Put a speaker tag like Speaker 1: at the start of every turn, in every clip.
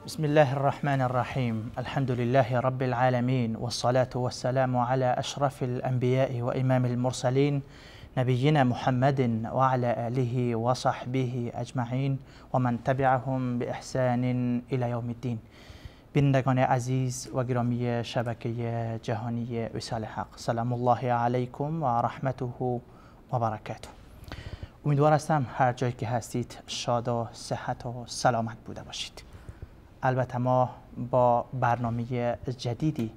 Speaker 1: بسم الله الرحمن الرحيم. الحمد لله رب العالمين، والصلاة والسلام على أشرف الأنبياء وإمام المرسلين، نبينا محمد وعلى آله وصحبه أجمعين ومن تبعهم بإحسان إلى يوم الدين. بینندگان عزیز و گرامی شبکه جهانی وصال حق، سلام الله علیکم و رحمته و برکاته. امیدوار هستم هر جایی که هستید شاد و صحت و سلامت بوده باشید. البته ما با برنامه جدیدی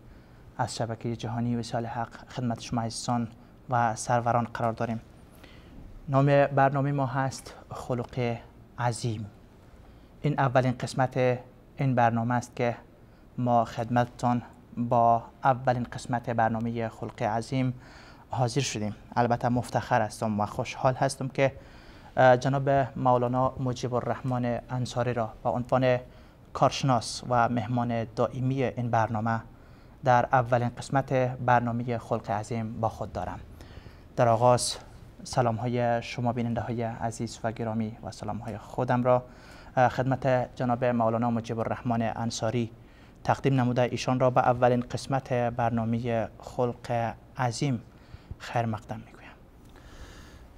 Speaker 1: از شبکه جهانی وصال حق خدمت شما عزیزان و سروران قرار داریم. نام برنامه ما هست خلق عظیم. این اولین قسمت این برنامه است که ما خدمتتان با اولین قسمت برنامه خلق عظیم حاضر شدیم. البته مفتخر هستم و خوشحال هستم که جناب مولانا مجیب الرحمن انصاری را به عنوان کارشناس و مهمان دائمی این برنامه در اولین قسمت برنامه خلق عظیم با خود دارم. در آغاز سلام های شما بیننده های عزیز و گرامی و سلام های خودم را خدمت جناب مولانا مجیب الرحمن انصاری تقدیم نموده ایشان را به اولین قسمت برنامه خلق عظیم خیر مقدم میگویم.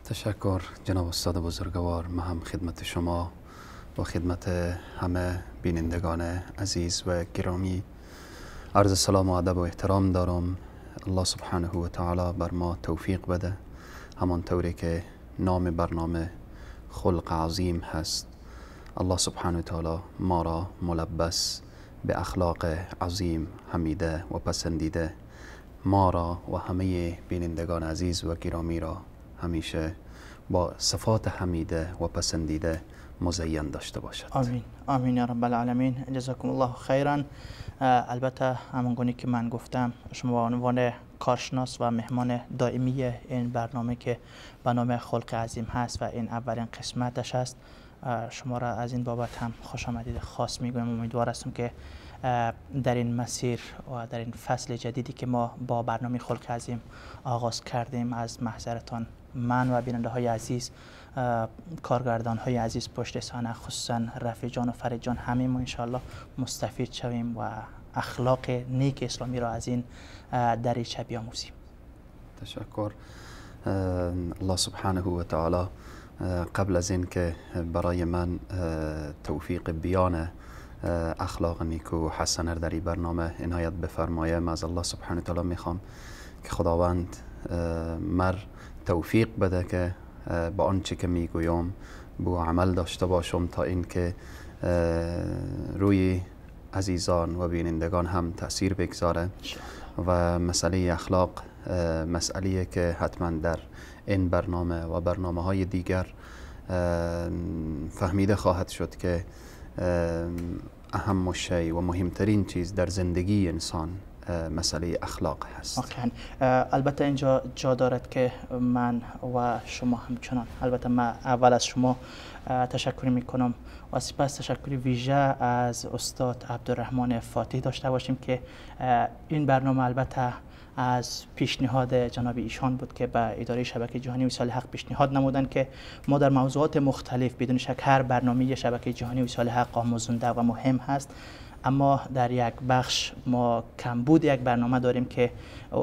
Speaker 2: تشکر جناب استاد بزرگوار. من هم خدمت شما و خدمت همه بینندگان عزیز و گرامی عرض سلام و ادب و احترام دارم. الله سبحانه و تعالی بر ما توفیق بده، همان طوری که نام برنامه خلق عظیم هست، الله سبحانه و تعالی ما را ملبس به اخلاق عظیم حمیده و پسندیده، ما را و همه بینندگان عزیز و گرامی را همیشه با صفات حمیده و پسندیده مزین داشته باشد.
Speaker 1: آمین آمین یا رب العالمین. جزاکم الله خیرا. البته همانگونه که من گفتم، شما به عنوان کارشناس و مهمان دائمی این برنامه که به نام خلق عظیم هست و این اولین قسمتش هست، شما را از این بابت هم خوش آمدید خاص میگویم. امیدوار هستم که در این مسیر و در این فصل جدیدی که ما با برنامه خلق عظیم آغاز کردیم، از محضرتان من و بیننده های عزیز، کارگردان های عزیز پشت صحنه، خصوصا رفیع جان و فرید جان، همه ما انشاءالله مستفید شویم و اخلاق نیک اسلامی را از این دریچه بیاموزیم.
Speaker 2: تشکر. الله سبحانه و تعالی قبل از این که برای من توفیق بیان اخلاق نیکو و حسنه در این برنامه عنایت بفرمایه، من از الله سبحانه و تعالی میخوام که خداوند مر توفیق بده که با آنچه که میگویم با عمل داشته باشم، تا اینکه روی عزیزان و بینندگان هم تاثیر بگذاره. و مسئله اخلاق مسئله که حتما در این برنامه و برنامه های دیگر فهمیده خواهد شد که اهم شی و مهمترین چیز در زندگی انسان مسئله اخلاق هست.
Speaker 1: واقعا البته اینجا جا دارد که من و شما همچنان، البته من اول از شما تشکر میکنم و سپس تشکر ویژه از استاد عبدالرحمن فاتح داشته باشیم که این برنامه البته از پیشنهاد جناب ایشان بود که به اداره شبکه جهانی وصال حق پیشنهاد نمودند که ما در موضوعات مختلف، بدون شک هر برنامه شبکه جهانی وصال حق آموزنده و مهم هست، اما در یک بخش ما کمبود یک برنامه داریم که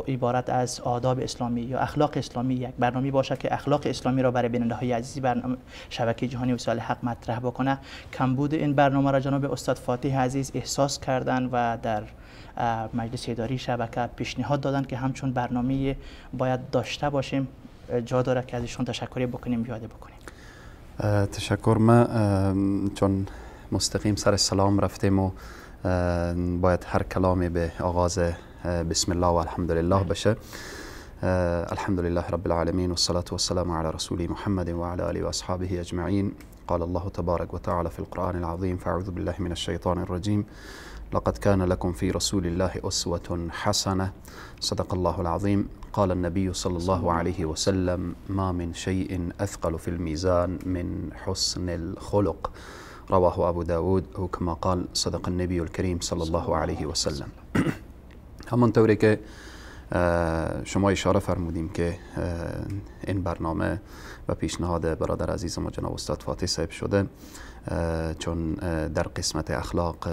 Speaker 1: عبارت از آداب اسلامی یا اخلاق اسلامی، یک برنامه باشه که اخلاق اسلامی را برای بیننده های عزیزی برنامه شبکه جهانی وصال حق مطرح بکنه. کمبود این برنامه را جناب استاد فاتح عزیز احساس کردن و در مجلس اداری شبکه پیشنهاد دادن که همچون برنامه باید داشته باشیم. جا داره که از ایشون تشکری بکنیم، یاد بکنیم.
Speaker 2: تشکر. ما چون مستقیم سر سلام رفتیم و باید هر کلامی به آغاز بسم الله و الحمدلله بشه. الحمد لله رب العالمين والصلاة والسلام على رسول محمد وعلى آله وأصحابه أجمعين. قال الله تبارك وتعالى في القرآن العظيم: فأعوذ بالله من الشيطان الرجيم، لقد كان لكم في رسول الله أسوة حسنة، صدق الله العظيم. قال النبي صلى الله عليه وسلم: ما من شيء أثقل في الميزان من حسن الخلق. رواه أبو داود أو كما قال صدق النبي الكريم صلى الله عليه وسلم. همانطوری که شما اشاره فرمودیم که این برنامه و پیشنهاد برادر عزیز ما جناب استاد فاتح صاحب شده، چون در قسمت اخلاق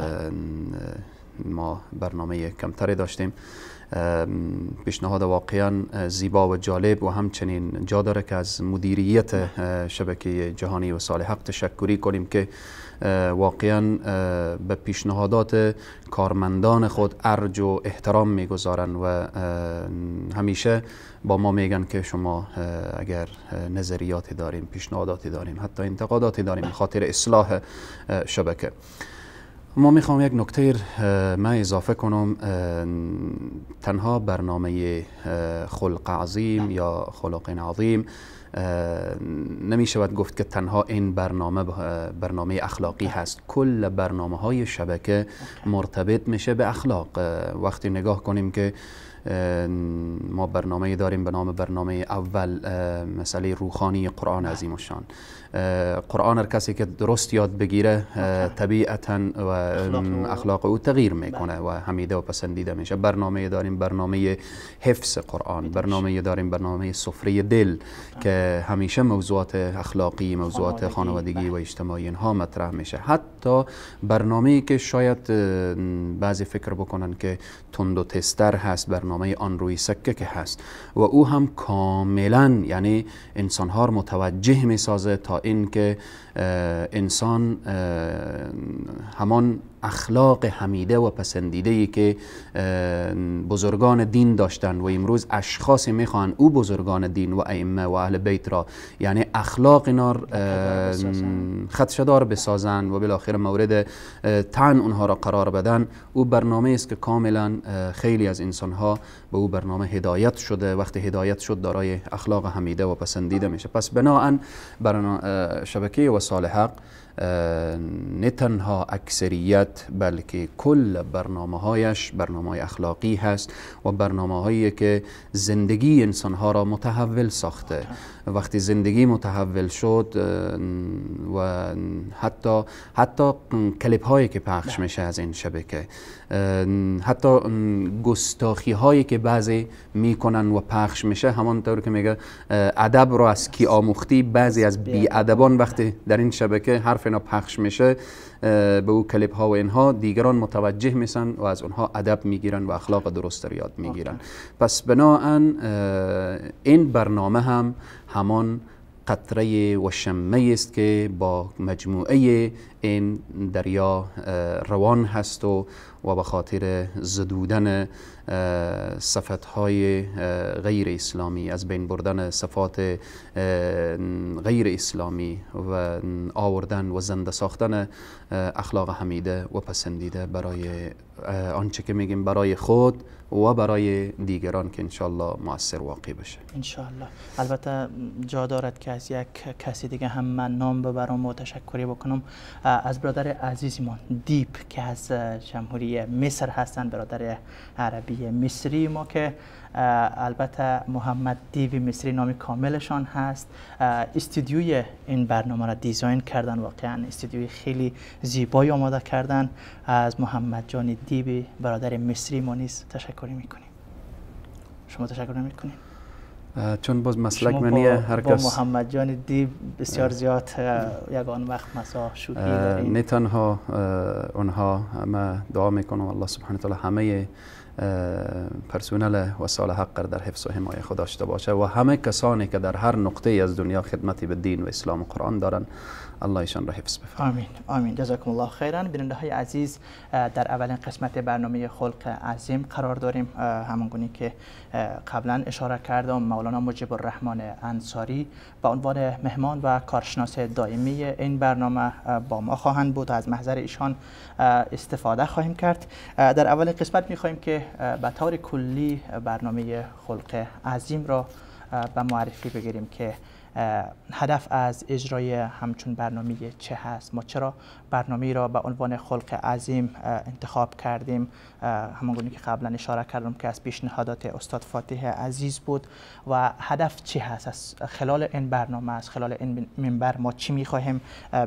Speaker 2: ما برنامه کمتری داشتیم. پیشنهاد واقعا زیبا و جالب و همچنین جا داره که از مدیریت شبکه جهانی وصال حق تشکری کنیم که واقعا به پیشنهادات کارمندان خود ارج و احترام میگذارن و همیشه با ما میگن که شما اگر نظریاتی داریم، پیشنهاداتی داریم، حتی انتقاداتی داریم به خاطر اصلاح شبکه. ما میخوام یک نکته من اضافه کنم. تنها برنامه خلق عظیم یا خلق عظیم نمیشود گفت که تنها این برنامه برنامه اخلاقی هست. کل برنامه های شبکه مرتبط میشه به اخلاق. وقتی نگاه کنیم که ما برنامه داریم به نام برنامه اول، مسئله روخانی قرآن عظیم الشان. قرآن هر کسی که درست یاد بگیره طبیعتا و اخلاق او تغییر میکنه و حمیده و پسندیده میشه. برنامه داریم برنامه حفظ قرآن، برنامه داریم برنامه سفره دل که همیشه موضوعات اخلاقی، موضوعات خانوادگی و اجتماعی اینها مطرح میشه. حتی برنامه‌ای که شاید بعضی فکر بکنن که تند و تستر هست، برنامه آن روی سکه که هست و او هم کاملا یعنی انسانها رو متوجه میسازه تا اینکه انسان همان اخلاق حمیده و پسندیده ای که بزرگان دین داشتن و امروز اشخاصی میخوان او بزرگان دین و ائمه و اهل بیت را یعنی اخلاق اینا خدشه‌دار بسازن و بالاخره مورد طعن اونها را قرار بدن، او برنامه است که کاملا خیلی از انسانها به او برنامه هدایت شده. وقتی هدایت شد دارای اخلاق حمیده و پسندیده میشه. پس بناءً شبکه وصال حق نه تنها اکثریت بلکه کل برنامه هایش برنامه اخلاقی هست و برنامه هایی که زندگی انسان ها را متحول ساخته. وقتی زندگی متحول شد و حتی کلیپ هایی که پخش میشه از این شبکه، حتی گستاخی هایی که بعضی میکنن و پخش میشه، همانطور که میگه ادب رو از کی آموختی، بعضی از بی ادبان وقتی در این شبکه حرف اینا پخش میشه به او کلیپ ها و اینها، دیگران متوجه میشن و از اونها ادب میگیرن و اخلاق درست رو یاد میگیرن. پس بناءً این برنامه هم همان قطره و شمه است که با مجموعه این دریا روان هست و به خاطر زدودن صفتهای غیر اسلامی، از بین بردن صفات غیر اسلامی و آوردن و زنده ساختن اخلاق حمیده و پسندیده برای آنچه که میگیم برای خود و برای دیگران که انشالله مؤثر واقع بشه
Speaker 1: انشالله. البته جا دارد که از یک کسی دیگه هم من نام ببرم و تشکری بکنم، از برادر عزیزمان دیپ که از جمهوری مصر هستند، برادر عربی مصری ما که البته محمد دیوی مصری نام کاملشان هست، استودیوی این برنامه را design کردن، واقعا استودیوی خیلی زیبایی آماده کردن. از محمد جان دیوی برادر مصری ما نیز تشکر میکنیم. شما تشکر نمیکنیم؟
Speaker 2: چون باز مسلک منیه، هر کس
Speaker 1: با محمد جان دیب بسیار زیاد یگان وقت مسا شوخی داریم.
Speaker 2: نه تنها اونها، ما دعا میکنم الله سبحانه وتعالی همه پرسونل وصال حق در حفظ و حمایه خود داشته باشه و همه کسانی که در هر نقطه از دنیا خدمتی به دین و اسلام و قرآن دارن، الله ایشان را حفظ بفرماید.
Speaker 1: آمین آمین. جزاکم الله خیرا. بیننده های عزیز، در اولین قسمت برنامه خلق عظیم قرار داریم. همان گونه که قبلا اشاره کردم، مولانا مجیب الرحمن انصاری به عنوان مهمان و کارشناس دائمی این برنامه با ما خواهند بود و از محضر ایشان استفاده خواهیم کرد. در اولین قسمت می‌خواهیم که به طور کلی برنامه خلق عظیم را به معرفی بگیریم که هدف از اجرای همچون برنامه چه هست، ما چرا برنامه را به عنوان خلق عظیم انتخاب کردیم. همانگونه که قبلا اشاره کردم که از پیشنهادات استاد فاتح عزیز بود و هدف چی هست از خلال این برنامه، از خلال این منبر ما چی میخواهیم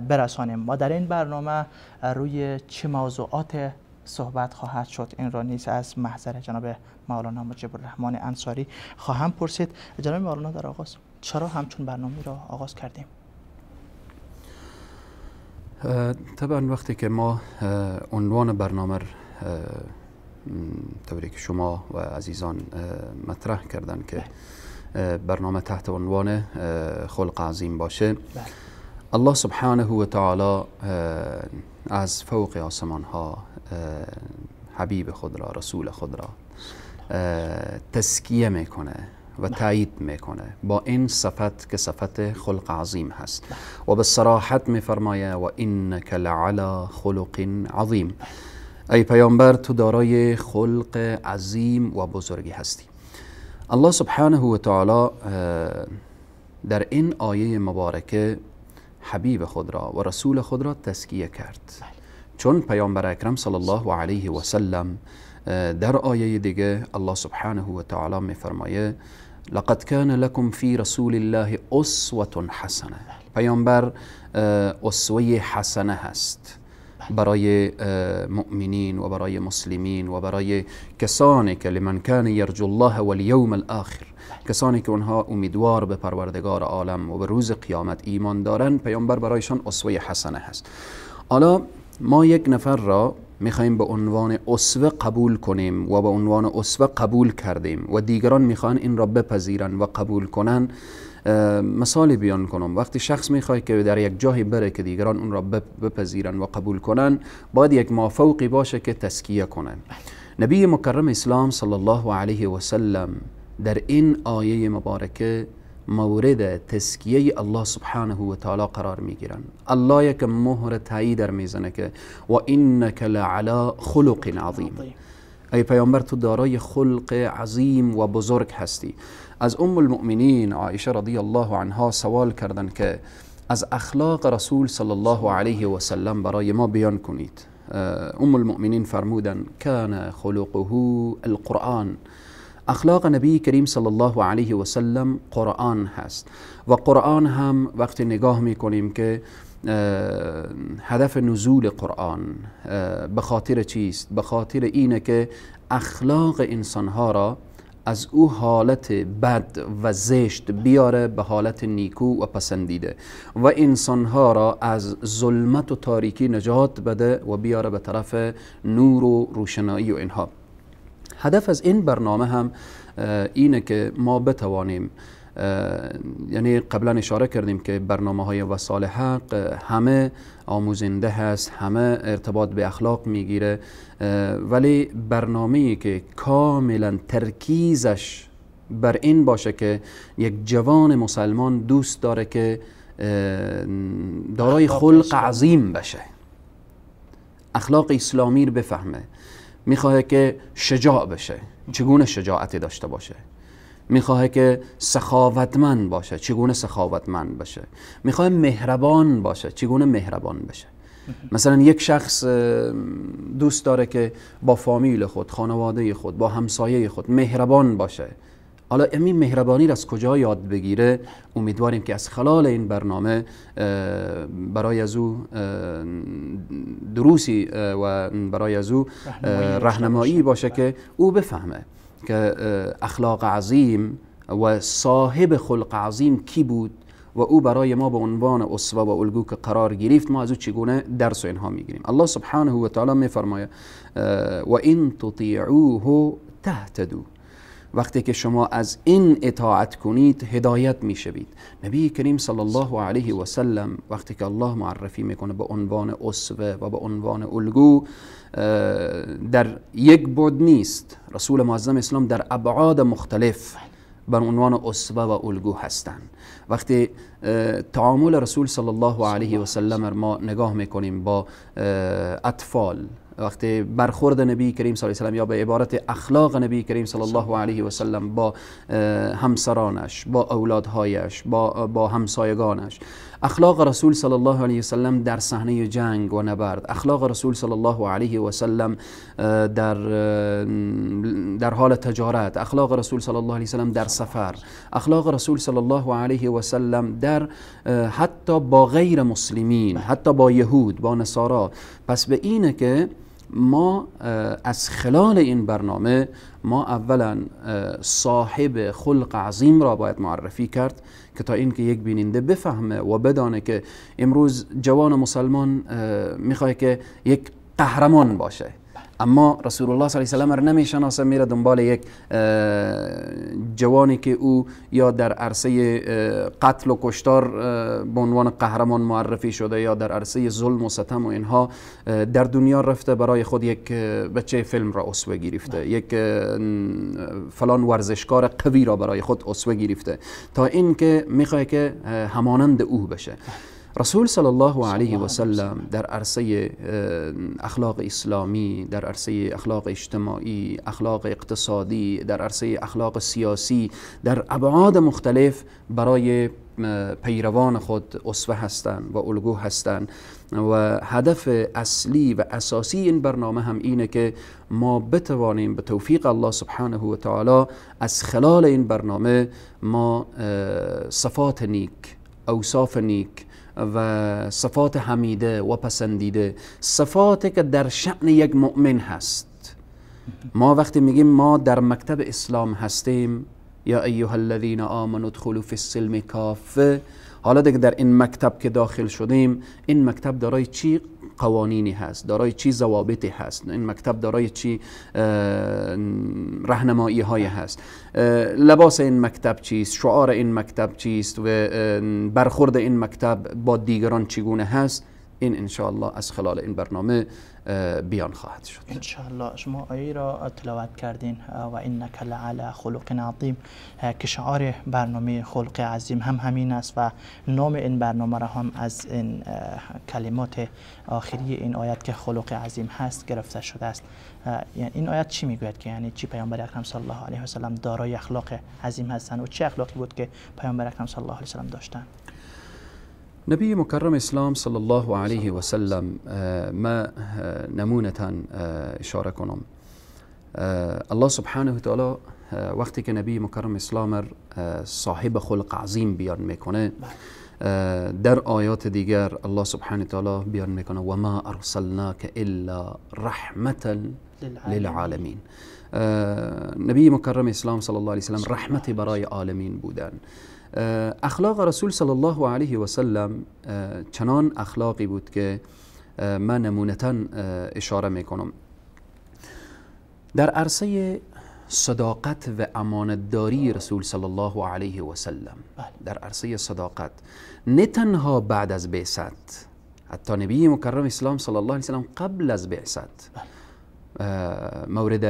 Speaker 1: برسانیم، ما در این برنامه روی چه موضوعات صحبت خواهد شد؟ این را نیز از محضر جناب مولانا مجیب الرحمن انصاری خواهم پرسید. جناب مولانا، در آغاز چرا همچون برنامه را آغاز کردیم؟
Speaker 2: طبعا وقتی که ما عنوان برنامه طوری که شما و عزیزان مطرح کردن که برنامه تحت عنوان خلق عظیم باشه، الله سبحانه و تعالی از فوق آسمان ها حبیب خود را، رسول خود را تزکیه میکنه و تایید میکنه با این صفت که صفت خلق عظیم هست و به صراحت میفرمایه و انک لعلی خلق عظیم، ای پیامبر تو دارای خلق عظیم و بزرگی هستی. الله سبحانه و تعالی در این آیه مبارکه حبیب خود را و رسول خود را تزکیه کرد، چون پیامبر اکرم صلی الله علیه و سلم در آیه دیگه الله سبحانه و تعالی میفرمایه لقد كان لكم في رسول الله اسوة حسنه. پیامبر اسوه حسنه هست برای مؤمنین و برای مسلمین و برای کسانی که لمن کان یرجو الله والیوم الاخر، کسانی که اونها امیدوار به پروردگار عالم و به روز قیامت ایمان دارن، پیامبر برایشان اسوه حسنه هست. حالا ما یک نفر را میخوایم به عنوان اسوه قبول کنیم و به عنوان اسوه قبول کردیم و دیگران میخوان این را بپذیرن و قبول کنن. مثال بیان کنم، وقتی شخص میخواد که در یک جایی بره که دیگران اون را بپذیرن و قبول کنن، باید یک مافوقی باشه که تزکیه کنن. نبی مکرم اسلام صلی الله علیه و سلم در این آیه مبارکه مورد تزکیه الله سبحانه و تعالی قرار میگیرن. الله یک مهر تایید در میزنه که و انک لعلی خلق عظیم، ای پیامبر تو دارای خلق عظیم و بزرگ هستی. از ام المؤمنین عایشه رضی الله عنها سوال کردن که از اخلاق رسول صلی الله علیه و سلم برای ما بیان کنید. ام المؤمنین فرمودن کان خلقه القرآن، اخلاق نبی کریم صلی الله علیه و سلم قرآن هست. و قرآن هم وقتی نگاه میکنیم که هدف نزول قرآن به خاطر چیست؟ به خاطر اینه که اخلاق انسانها را از او حالت بد و زشت بیاره به حالت نیکو و پسندیده و انسانها را از ظلمت و تاریکی نجات بده و بیاره به طرف نور و روشنایی و اینها. هدف از این برنامه هم اینه که ما بتوانیم، یعنی قبلا اشاره کردیم که برنامه های وصال حق همه آموزنده هست، همه ارتباط به اخلاق میگیره، ولی برنامه‌ای که کاملا ترکیزش بر این باشه که یک جوان مسلمان دوست داره که دارای خلق عظیم بشه، اخلاق اسلامی رو بفهمه، میخواه که شجاع بشه، چگونه شجاعتی داشته باشه، میخواه که سخاوتمند باشه، چگونه سخاوتمند باشه، میخواه مهربان باشه، چگونه مهربان بشه. مثلا یک شخص دوست داره که با فامیل خود، خانواده خود، با همسایه خود مهربان باشه. حالا این مهربانی را از کجا یاد بگیره؟ امیدواریم که از خلال این برنامه برای از او دروسی و برای از او راهنمایی باشه که او بفهمه که اخلاق عظیم و صاحب خلق عظیم کی بود و او برای ما به عنوان اسوه و الگو که قرار گرفت، ما از او چگونه درس و اینها میگیریم. الله سبحانه و تعالی میفرمایه و این تطیعوه تهتدوا، وقتی که شما از این اطاعت کنید هدایت میشوید. نبی کریم صلی الله علیه و سلم وقتی که الله معرفی میکنه به عنوان اسوه و به عنوان الگو، در یک بعد نیست. رسول معظم اسلام در ابعاد مختلف به عنوان اسوه و الگو هستند. وقتی تعامل رسول صلی الله علیه و سلم ما نگاه میکنیم با اطفال، وقتی برخورد نبی کریم صلی الله علیه و سلم یا به عبارت اخلاق نبی کریم صلی الله علیه و سلم با همسرانش، با اولادهایش، با همسایگانش، اخلاق رسول صلی الله علیه و سلم در صحنه جنگ و نبرد، اخلاق رسول صلی الله علیه و سلم در حال تجارت، اخلاق رسول صلی الله علیه و سلم در سفر، اخلاق رسول صلی الله علیه و سلم در حتی با غیر مسلمین، حتی با یهود، با نصارا. پس به اینه که ما از خلال این برنامه ما اولا صاحب خلق عظیم را باید معرفی کرد که تا اینکه یک بیننده بفهمه و بدانه که امروز جوان مسلمان میخواد که یک قهرمان باشه، اما رسول الله صلی الله علیه و سلم را نمیشناسه، میره دنبال یک جوانی که او یا در عرصه قتل و کشتار به عنوان قهرمان معرفی شده یا در عرصه ظلم و ستم و اینها در دنیا رفته، برای خود یک بچه فیلم را اسوه گرفته، یک فلان ورزشکار قوی را برای خود اسوه گرفته تا اینکه میخواد که همانند او بشه. رسول صلی الله علیه و سلم در عرصه اخلاق اسلامی، در عرصه اخلاق اجتماعی، اخلاق اقتصادی، در عرصه اخلاق سیاسی، در ابعاد مختلف برای پیروان خود اسوه هستند و الگو هستند و هدف اصلی و اساسی این برنامه هم اینه که ما بتوانیم به توفیق الله سبحانه و تعالی از خلال این برنامه ما صفات نیک، اوصاف نیک و صفات حمیده و پسندیده، صفاتی که در شأن یک مؤمن هست. ما وقتی میگیم ما در مکتب اسلام هستیم، یا ایها الذین آمنوا ادخلوا فی السلم کافه، حالا دیگه در این مکتب که داخل شدیم، این مکتب دارای چی قوانینی هست، دارای چی ضوابطی هست، این مکتب دارای چی راهنمایی های هست، لباس این مکتب چیست، شعار این مکتب چیست و برخورد این مکتب با دیگران چگونه هست. این انشاءالله از خلال این برنامه بیان خواهد شد.
Speaker 1: انشاءالله. شما آیه را تلاوت کردین و انک لعلی خلق عظیم که شعار برنامه خلق عظیم هم همین است و نام این برنامه را هم از این کلمات آخری این آیت که خلق عظیم هست گرفته شده است. یعنی این آیت چی میگوید که یعنی چی پیامبر اکرم صلی الله علیه و سلم دارای اخلاق عظیم هستند و چه اخلاقی بود که پیامبر اکرم صلی الله علیه و سلم داشتند؟
Speaker 2: نبی مکرم اسلام صلی الله علیه و سلم ما نمونتا اشاره کنم. الله سبحانه و تعالی وقتی که نبی مکرم اسلام صاحب خلق عظیم بیان میکنه، در آیات دیگر الله سبحانه و تعالی بیان میکنه و ما ارسلناک الا رحمة للعالمین. نبی مکرم اسلام صلی الله علیه و سلم رحمت برای عالمین بودن. اخلاق رسول صلی الله علیه و سلم چنان اخلاقی بود که من نمونتا اشاره میکنم. در عرصه صداقت و امانتداری رسول صلی الله علیه و سلم، در عرصه صداقت نه تنها بعد از بعثت، حتی نبی مکرم اسلام صلی الله علیه و سلم قبل از بعثت مورد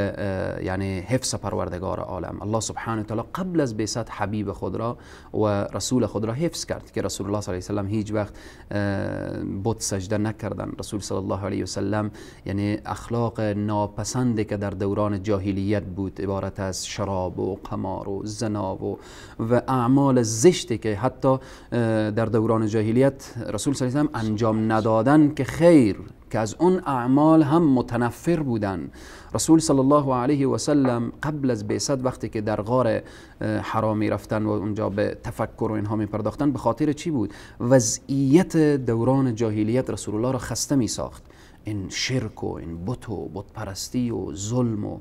Speaker 2: یعنی حفظ پروردگار عالم الله سبحانه و تعالی قبل از بعثت حبیب خود را و رسول خود را حفظ کرد که رسول الله صلی الله علیه و سلم هیچ وقت بت سجده نکردن. رسول صلی الله علیه و سلم یعنی اخلاق ناپسندی که در دوران جاهلیت بود، عبارت از شراب و قمار و زنا و اعمال زشتی که حتی در دوران جاهلیت رسول صلی الله علیه و سلم انجام ندادن که خیر، که از اون اعمال هم متنفر بودن. رسول صلی الله علیه و سلم قبل از بعثت وقتی که در غار حرا می رفتن و اونجا به تفکر و اینها می پرداختن، به خاطر چی بود؟ وضعیت دوران جاهلیت رسول الله را خسته می ساخت. این شرک و این بت و بت پرستی و ظلم و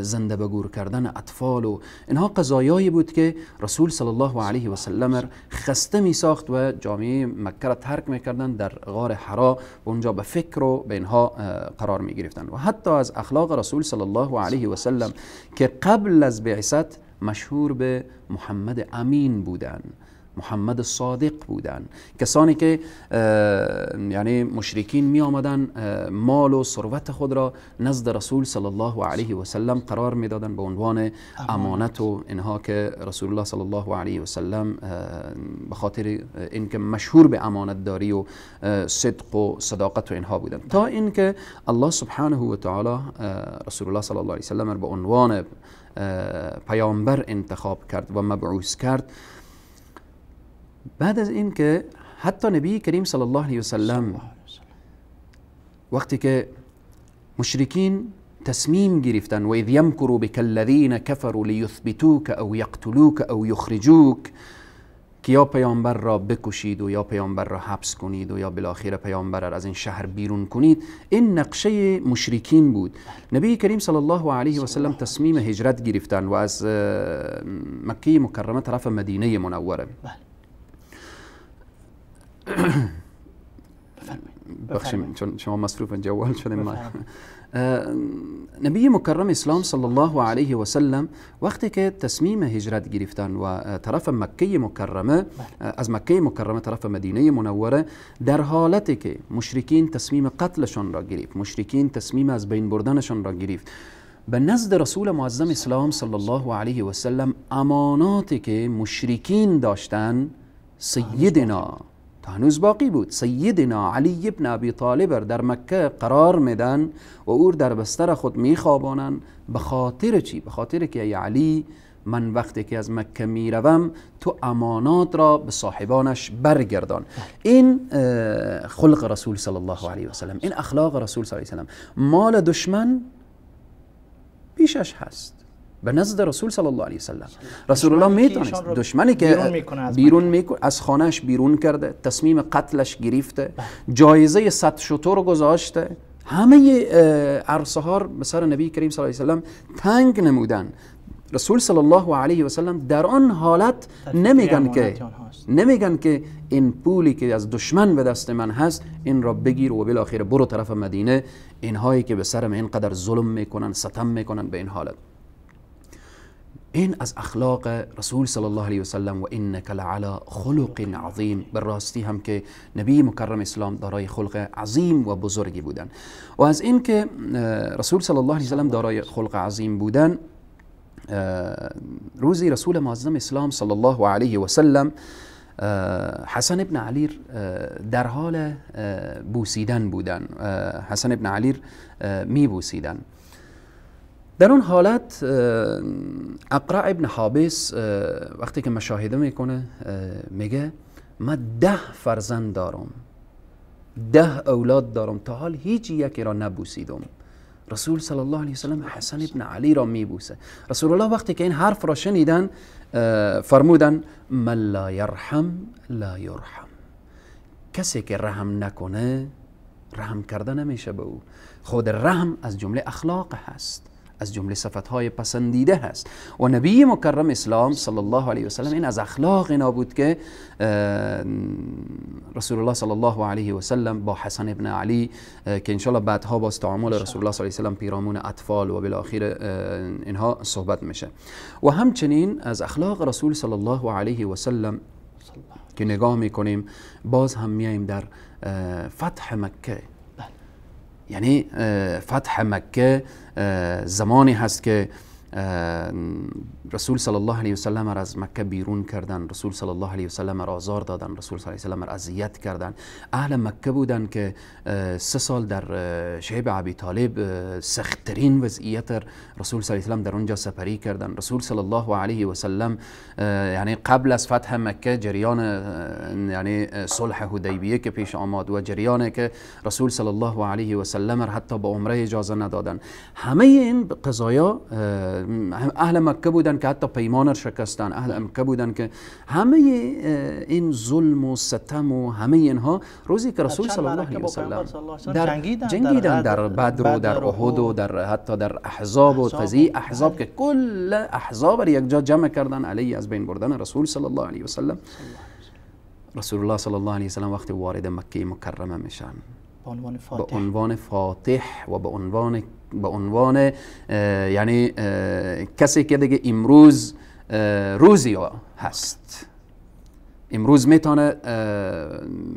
Speaker 2: زنده به گور کردن اطفال و اینها قضایایی بود که رسول صلی الله علیه و سلم خسته می ساخت و جامعه مکه را ترک میکردن، در غار حرا و اونجا به فکر و به اینها قرار می گرفتن. و حتی از اخلاق رسول صلی الله علیه و سلم که قبل از بعثت مشهور به محمد امین بودن، محمد صادق بودن، کسانی که یعنی مشرکین می آمدن مال و ثروت خود را نزد رسول صلی الله علیه و سلم قرار می دادن به عنوان امانت و اینها، که رسول الله صلی الله علیه و سلم به خاطر اینکه مشهور به امانت داری و صدق و صداقت و اینها بودن، تا اینکه الله سبحانه و تعالی رسول الله صلی الله علیه و سلم به عنوان پیامبر انتخاب کرد و مبعوث کرد. بعد از این که حتی نبی کریم صلی الله علیه و سلم وقتی که مشرکین تصمیم گرفتن و اذ یمکروا بک الذین کفروا لیثبتوک او یقتلوک او یخرجوک، که یا پیامبر را بکشید و یا پیامبر را حبس کنید و یا بالاخره پیامبر را از این شهر بیرون کنید. این نقشه مشرکین بود. نبی کریم صلی الله علیه و سلم تصمیم هجرت گرفتن و از مکه مکرمه طرف مدینه منوره. بخشیم چون شما مصروف جوال شدیم. نبی مکرم اسلام صلی الله علیه و سلم وقتی که تصمیم هجرت گرفتن و طرف مکه مکرمه، از مکه مکرمه طرف مدینه منوره، در حالتی که مشرکین تصمیم قتلشان را گرفت، مشرکین تصمیم از بین بردنشان را گرفت، به نزد رسول معظم اسلام صلی الله علیه و سلم اماناتی که مشرکین داشتن سیدنا تا هنوز باقی بود، سیدنا علی ابن ابی طالب در مکه قرار میدن و او در بستر خود میخوابانن. به خاطر چی؟ به خاطر که ای علی، من وقتی که از مکه میروم تو امانات را به صاحبانش برگردان. این خلق رسول صلی الله علیه و سلم، این اخلاق رسول صلی الله علیه و سلم. مال دشمن پیشش هست به نزد رسول صلی الله علیه و سلم. رسول الله میتونست دشمنی که بیرون میکنه از خانهش بیرون کرده، تصمیم قتلش گرفته، جایزه 100 شتر گذاشته، همه عرصه ها به سر نبی کریم صلی الله علیه و سلم تنگ نمودن. رسول صلی الله علیه و سلم در آن حالت نمیگن که این پولی که از دشمن به دست من هست این را بگیر و بالاخره برو طرف مدینه، اینهایی که به سرم اینقدر ظلم میکنن، ستم میکنن به این حالت. این از اخلاق رسول صلی الله علیه و سلم و انک لعلی خلق عظیم. به راستی هم که نبی مکرم اسلام دارای خلق عظیم و بزرگی بودن. و از این که رسول صلی الله علیه و سلم دارای خلق عظیم بودن، روزی رسول معظم اسلام صلی الله علیه و سلم حسن ابن علی در حال بوسیدن بودن، حسن ابن علی می بوسیدن. در اون حالت اقرع ابن حابس وقتی که مشاهده میکنه میگه من 10 فرزند دارم، 10 اولاد دارم، تا حال هیچ یکی را نبوسیدم. رسول صلی الله علیه وسلم حسن ابن علی را میبوسه. رسول الله وقتی که این حرف را شنیدن فرمودن من لا یرحم لا یرحم، کسی که رحم نکنه رحم کرده نمیشه به او. خود رحم از جمله اخلاق هست، از جمله صفتهای پسندیده هست. و نبی مکرم اسلام صلی الله علیه و سلم این از اخلاق اینا بود که رسول الله صلی الله علیه و سلم با حسن ابن علی که انشالله بعدها باز تعامل رسول الله صلی الله علیه و سلم پیرامون اطفال و بالاخره اینها صحبت میشه. و همچنین از اخلاق رسول صلی الله علیه و سلم که نگاه میکنیم باز هم میایم در فتح مکه. یعنی فتح مکه زمانی هست که رسول صلی الله علیه و سلم را از مکه بیرون کردن، رسول صلی الله علیه و سلم را آزار دادن، رسول صلی الله علیه و سلم را اذیت کردن. اهل مکه بودن که 3 سال در شعب ابی طالب سختترین وضعیت رسول صلی الله علیه و سلم در اونجا سپری کردن. رسول صلی الله علیه و سلم یعنی قبل از فتح مکه جریان یعنی صلح حدیبیه که پیش آمد و جریان که رسول صلی الله علیه و سلم را حتی به عمره اجازه ندادن، همه این قضایا اهل مکه بودن که حتی پیمان را شکستن، اهل مکه بودن که همه این ظلم و ستم و همه اینها روزی که رسول صلی الله علیه و سلم در جنگیدن در بدر و در احد و در حتی در احزاب و قضیه احزاب که کل احزاب را یک جا جمع کردن علیه از بین بردن رسول صلی الله علیه و سلم. رسول الله صلی الله علیه و سلم وقتی وارد مکه مکرمه میشن به عنوان فاتح و به عنوان یعنی کسی که دیگه امروز روزی هست، امروز میتونه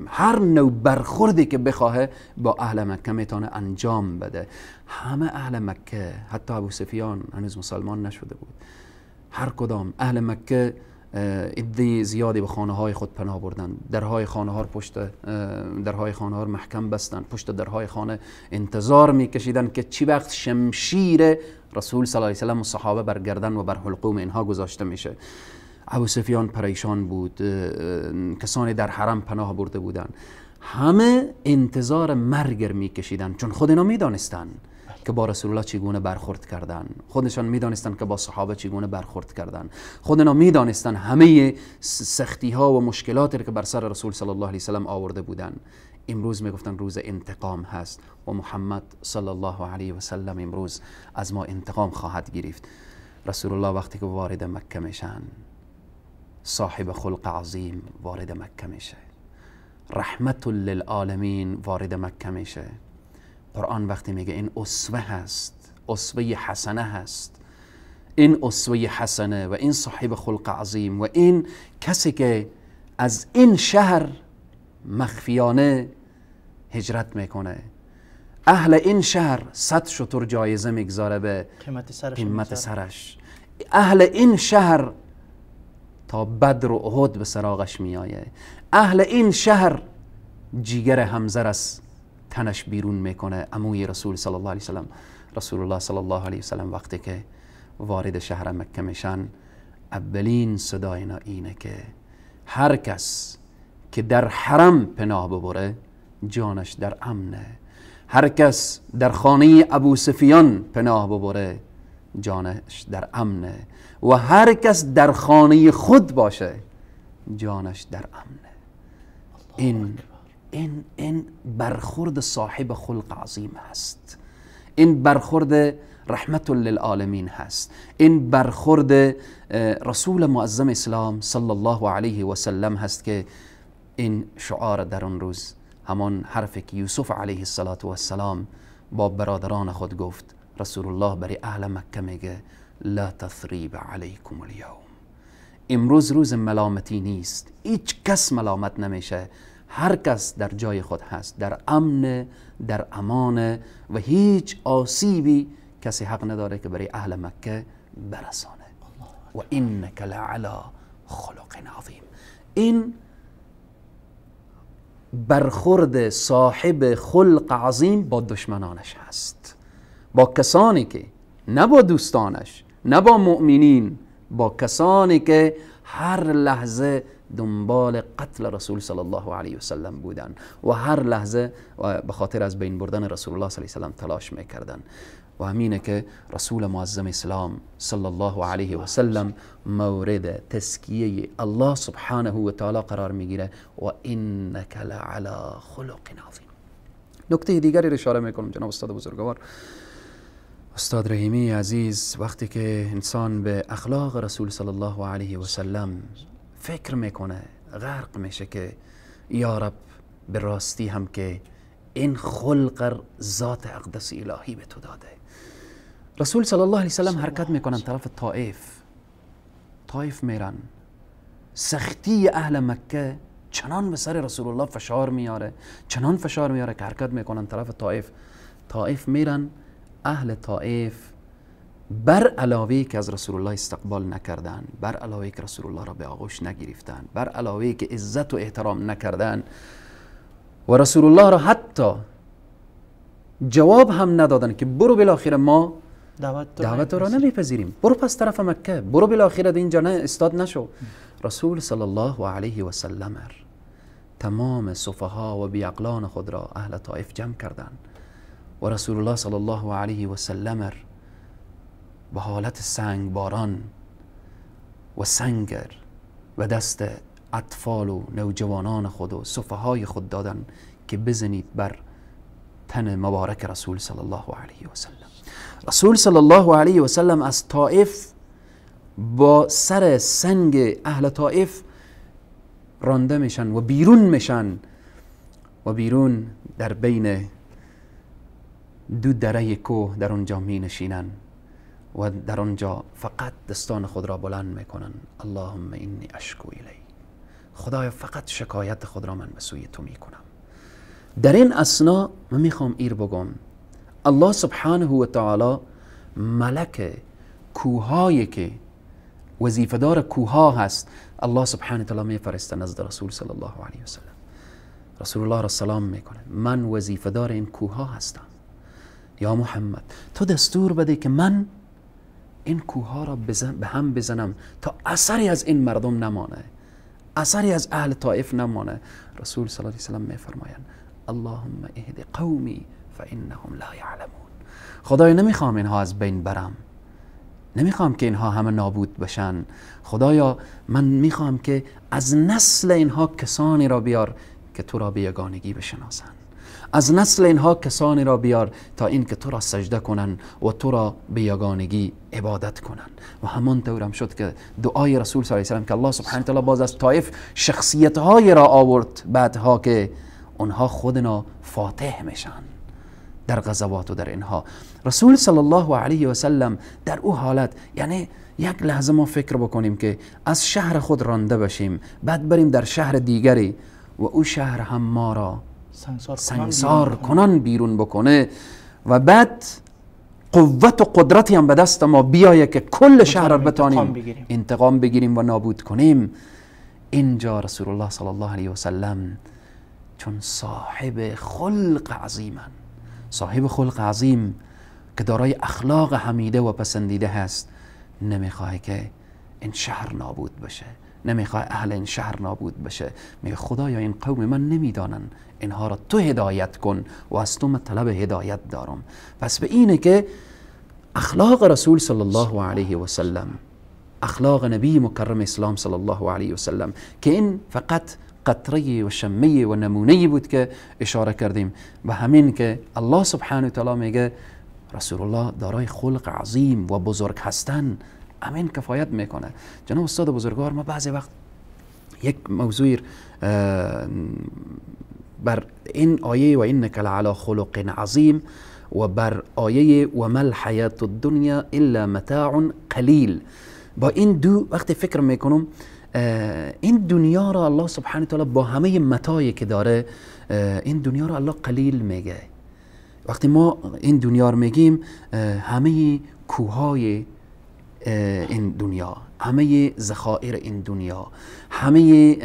Speaker 2: هر نوع برخوردی که بخواه با اهل مکه میتونه انجام بده. همه اهل مکه، حتی ابو سفیان هنوز مسلمان نشده بود، هر کدام اهل مکه عده زیادی به خانه های خود پناه بردن، درهای خانه ها پشت درهای خانه ها محکم بستن، پشت درهای خانه انتظار میکشیدن که چی وقت شمشیر رسول صلی الله علیه و سلم و صحابه بر گردن و بر حلقوم اینها گذاشته میشه. ابو سفیان پریشان بود، کسانی در حرم پناه برده بودن، همه انتظار مرگ میکشیدن چون خود اینا میدانستن که با رسول الله چگونه برخورد کردن، خودشان میدانستند که با صحابه چگونه برخورد کردن، خودنا میدانستند همه سختی ها و مشکلاتی که بر سر رسول صلی الله علیه وسلم آورده بودند. امروز میگفتن روز انتقام هست و محمد صلی الله علیه و سلم امروز از ما انتقام خواهد گرفت. رسول الله وقتی که وارد مکه میشن، صاحب خلق عظیم وارد مکه میشه، رحمت للعالمین وارد مکه میشه. قرآن وقتی میگه این اسوه هست، اسوه حسنه هست، این اسوه حسنه و این صاحب خلق عظیم و این کسی که از این شهر مخفیانه هجرت میکنه، اهل این شهر 100 شتر جایزه میگذاره به قیمت سرش، اهل این شهر تا بدر و احد به سراغش میآیه، اهل این شهر جیگر حمزه از تنش بیرون میکنه، عموی رسول صلی الله علیه وسلم. رسول الله صلی الله علیه وسلم وقتی که وارد شهر مکه میشن، اولین صدای اینا اینه که هر کس که در حرم پناه ببره جانش در امنه، هر کس در خانه ابو سفیان پناه ببره جانش در امنه، و هر کس در خانه خود باشه جانش در امنه. این برخورد صاحب خلق عظیم هست، این برخورد رحمت للعالمین هست، این برخورد رسول معظم اسلام صلی الله علیه و سلم هست که این شعار در اون روز، همان حرفی که یوسف علیه السلام با برادران خود گفت، رسول الله برای اهل مکه میگه لا تثریب علیکم اليوم، امروز روز ملامتی نیست، هیچ کس ملامت نمیشه، هر کس در جای خود هست، در امن، در امان، و هیچ آسیبی کسی حق نداره که برای اهل مکه برسانه. و انک لعلی خلق عظیم. این برخورد صاحب خلق عظیم با دشمنانش هست، با کسانی که نه با دوستانش، نه با مؤمنین، با کسانی که هر لحظه دنبال قتل رسول صلی الله علیه وسلم بودن و هر لحظه به خاطر از بین بردن رسول الله صلی الله علیه وسلم تلاش میکردن. و همینه که رسول معظم اسلام صلی الله علیه و سلم مورد تزکیه الله سبحانه و تعالی قرار میگیره و انک لعلی خلق عظیم. نکته دیگری رو اشاره میکنم جناب استاد بزرگوار، استاد رحیمی عزیز، وقتی که انسان به اخلاق رسول صلی الله علیه و سلم فکر میکنه، غرق میشه که یا رب به راستی هم که این خلق ذات اقدس الهی به تو داده. رسول صلی الله علیه وسلم حرکت میکنن طرف طائف، طائف میرن، سختی اهل مکه چنان به سر رسول الله فشار میاره، چنان فشار میاره که حرکت میکنن طرف طائف. طائف میرن، اهل طائف بر علاوه که از رسول الله استقبال نکردن، بر علاوه که رسول الله را به آغوش نگرفتن، بر علاوه که عزت و احترام نکردن و رسول الله را حتی جواب هم ندادن که برو بالاخره ما دعوت را نمیپذیریم، برو پس طرف مکه، برو بالاخره اینجا نه استاد نشو. رسول صلی الله علیه و سلم تمام سفها و بیعقلان خود را اهل طائف جمع کردند و رسول الله صلی الله علیه و سلم به حالت سنگ باران و سنگر و دست اطفال و نوجوانان خود و سفهای خود دادن که بزنید بر تن مبارک رسول صلی الله علیه و سلم. رسول صلی الله علیه و سلم از طائف با سر سنگ اهل طائف رانده میشن و بیرون میشن و بیرون در بین دو دره کوه در اونجا می نشینن و در آنجا فقط دستان خود را بلند میکنن، اللهم انی اشکو الی، خدایا فقط شکایت خود را من به سوی تو میکنم. در این اثنا من میخوام ایر بگم الله سبحانه و تعالی ملک کوهایی که وظیفه‌دار کوها هست، الله سبحانه و تعالی میفرسته نزد رسول صلی الله علیه و سلم. رسول الله را سلام میکنه، من وظیفه‌دار این کوها هستم یا محمد، تو دستور بده که من این کوها را به هم بزنم تا اثری از این مردم نمانه، اثری از اهل طائف نمانه. رسول صلی الله علیه و سلم میفرمایند اللهم اهد قومی فانهم لا یعلمون، خدایا نمیخوام اینها از بین برم، نمیخوام که اینها همه نابود بشن، خدایا من میخوام که از نسل اینها کسانی را بیار که تو را به یگانگی بشناسن، از نسل اینها کسانی را بیار تا این که تو را سجده کنن و تو را به یگانگی عبادت کنن. و همان طور هم شد که دعای رسول صلی الله علیه و سلم که الله سبحانه و تعالی باز از طائف شخصیت های را آورد بعدها که اونها خودنا فاتح میشن در غزوات و در اینها. رسول صلی الله علیه و سلم در او حالت، یعنی یک لحظه ما فکر بکنیم که از شهر خود رانده بشیم، بعد بریم در شهر دیگری و او شهر هم ما را سنگسار کنان بیرون بکنه و بعد قوت و قدرتی هم به دست ما بیایه که کل شهر را بتانیم انتقام بگیریم و نابود کنیم. اینجا رسول الله صلی الله علیه و سلم چون صاحب خلق عظیمن، صاحب خلق عظیم که دارای اخلاق حمیده و پسندیده هست، نمیخواه که این شهر نابود بشه، نمیخواه اهل این شهر نابود بشه. میگه خدایا این قوم من نمیدانن، اینها را تو هدایت کن و از تو من طلب هدایت دارم. پس به اینه که اخلاق رسول صلی الله علیه و سلم، اخلاق نبی مکرم اسلام صلی الله علیه و سلم، که این فقط قطره و شمه و نمونه بود که اشاره کردیم، و همین که الله سبحانه و تعالی میگه رسول الله دارای خلق عظیم و بزرگ هستن، همین کفایت میکنه. جناب استاد بزرگوار، ما بعضی وقت یک موضوع بر این آیه و انک لعلی خلق عظیم و بر آیه و ما الحیات الدنیا الا متاع قلیل، با این دو وقتی فکر میکنم، این دنیا را الله سبحانه تعالی با همه متاعی که داره، این دنیا را الله قلیل میگه. وقتی ما این دنیا رو میگیم، همه کوههای این دنیا، همه ذخایر این دنیا، همه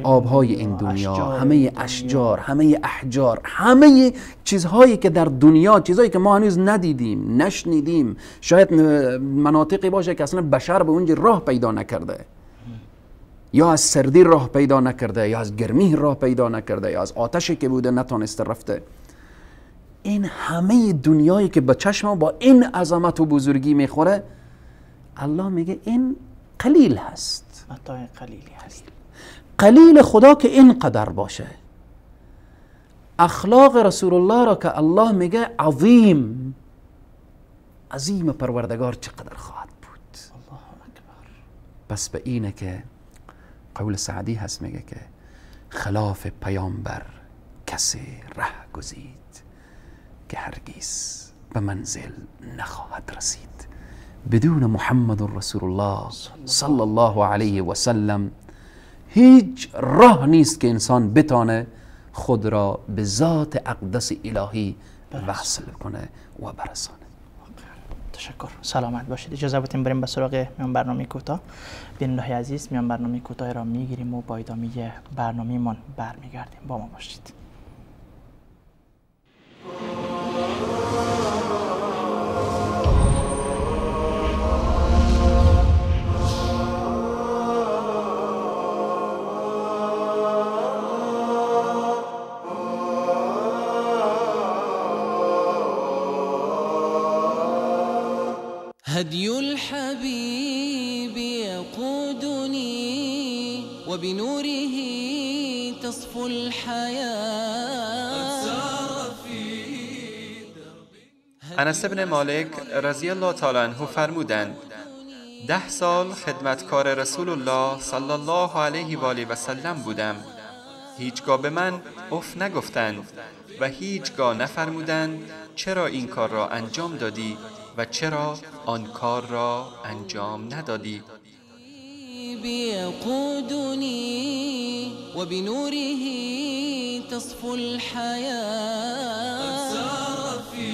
Speaker 2: آبهای این دنیا، همه اشجار، همه احجار، همه چیزهایی که در دنیا، چیزهایی که ما هنوز ندیدیم، نشنیدیم، شاید مناطقی باشه که اصلا بشر به اونجا راه پیدا نکرده، یا از سردی راه پیدا نکرده، یا از گرمی راه پیدا نکرده، یا از آتشی که بوده نتانسته رفته. این همه دنیایی که به چشم با این عظمت و بزرگی میخوره، الله میگه این قلیل هست،
Speaker 1: متاع قلیلی هست.
Speaker 2: قلیل خدا که این قدر باشه. اخلاق رسول الله را که الله میگه عظیم، عظیم پروردگار چقدر خواهد بود.
Speaker 1: الله اکبر.
Speaker 2: پس به اینه که قول سعدی هست، میگه که خلاف پیامبر کسی ره گزید که هرگز به منزل نخواهد رسید. بدون محمد رسول الله صلی الله علیه و سلم هیچ راه نیست که انسان بتانه خود را به ذات اقدس الهی وصل کنه و برسانه.
Speaker 1: تشکر، سلامت باشید. اجازه بدیم بریم به سراغ میان برنامه کوتاه. بیننده‌های عزیز، میان برنامه کوتاه را میگیریم و با ادامه برنامه‌مان برمیگردیم. با ما باشید.
Speaker 3: هدي الحبيب يقودني وبنوره تصفو الحياة.
Speaker 4: انس بن مالک رضی الله تعالی عنه فرمودند: 10 سال خدمتکار رسول الله صلی الله علیه و آله و سلم بودم، هیچگاه به من اف نگفتند و هیچگاه نفرمودند چرا این کار را انجام دادی و چرا آن کار را انجام ندادی.
Speaker 3: يقودني وبنوره تصفو الحياة.
Speaker 5: قد سار في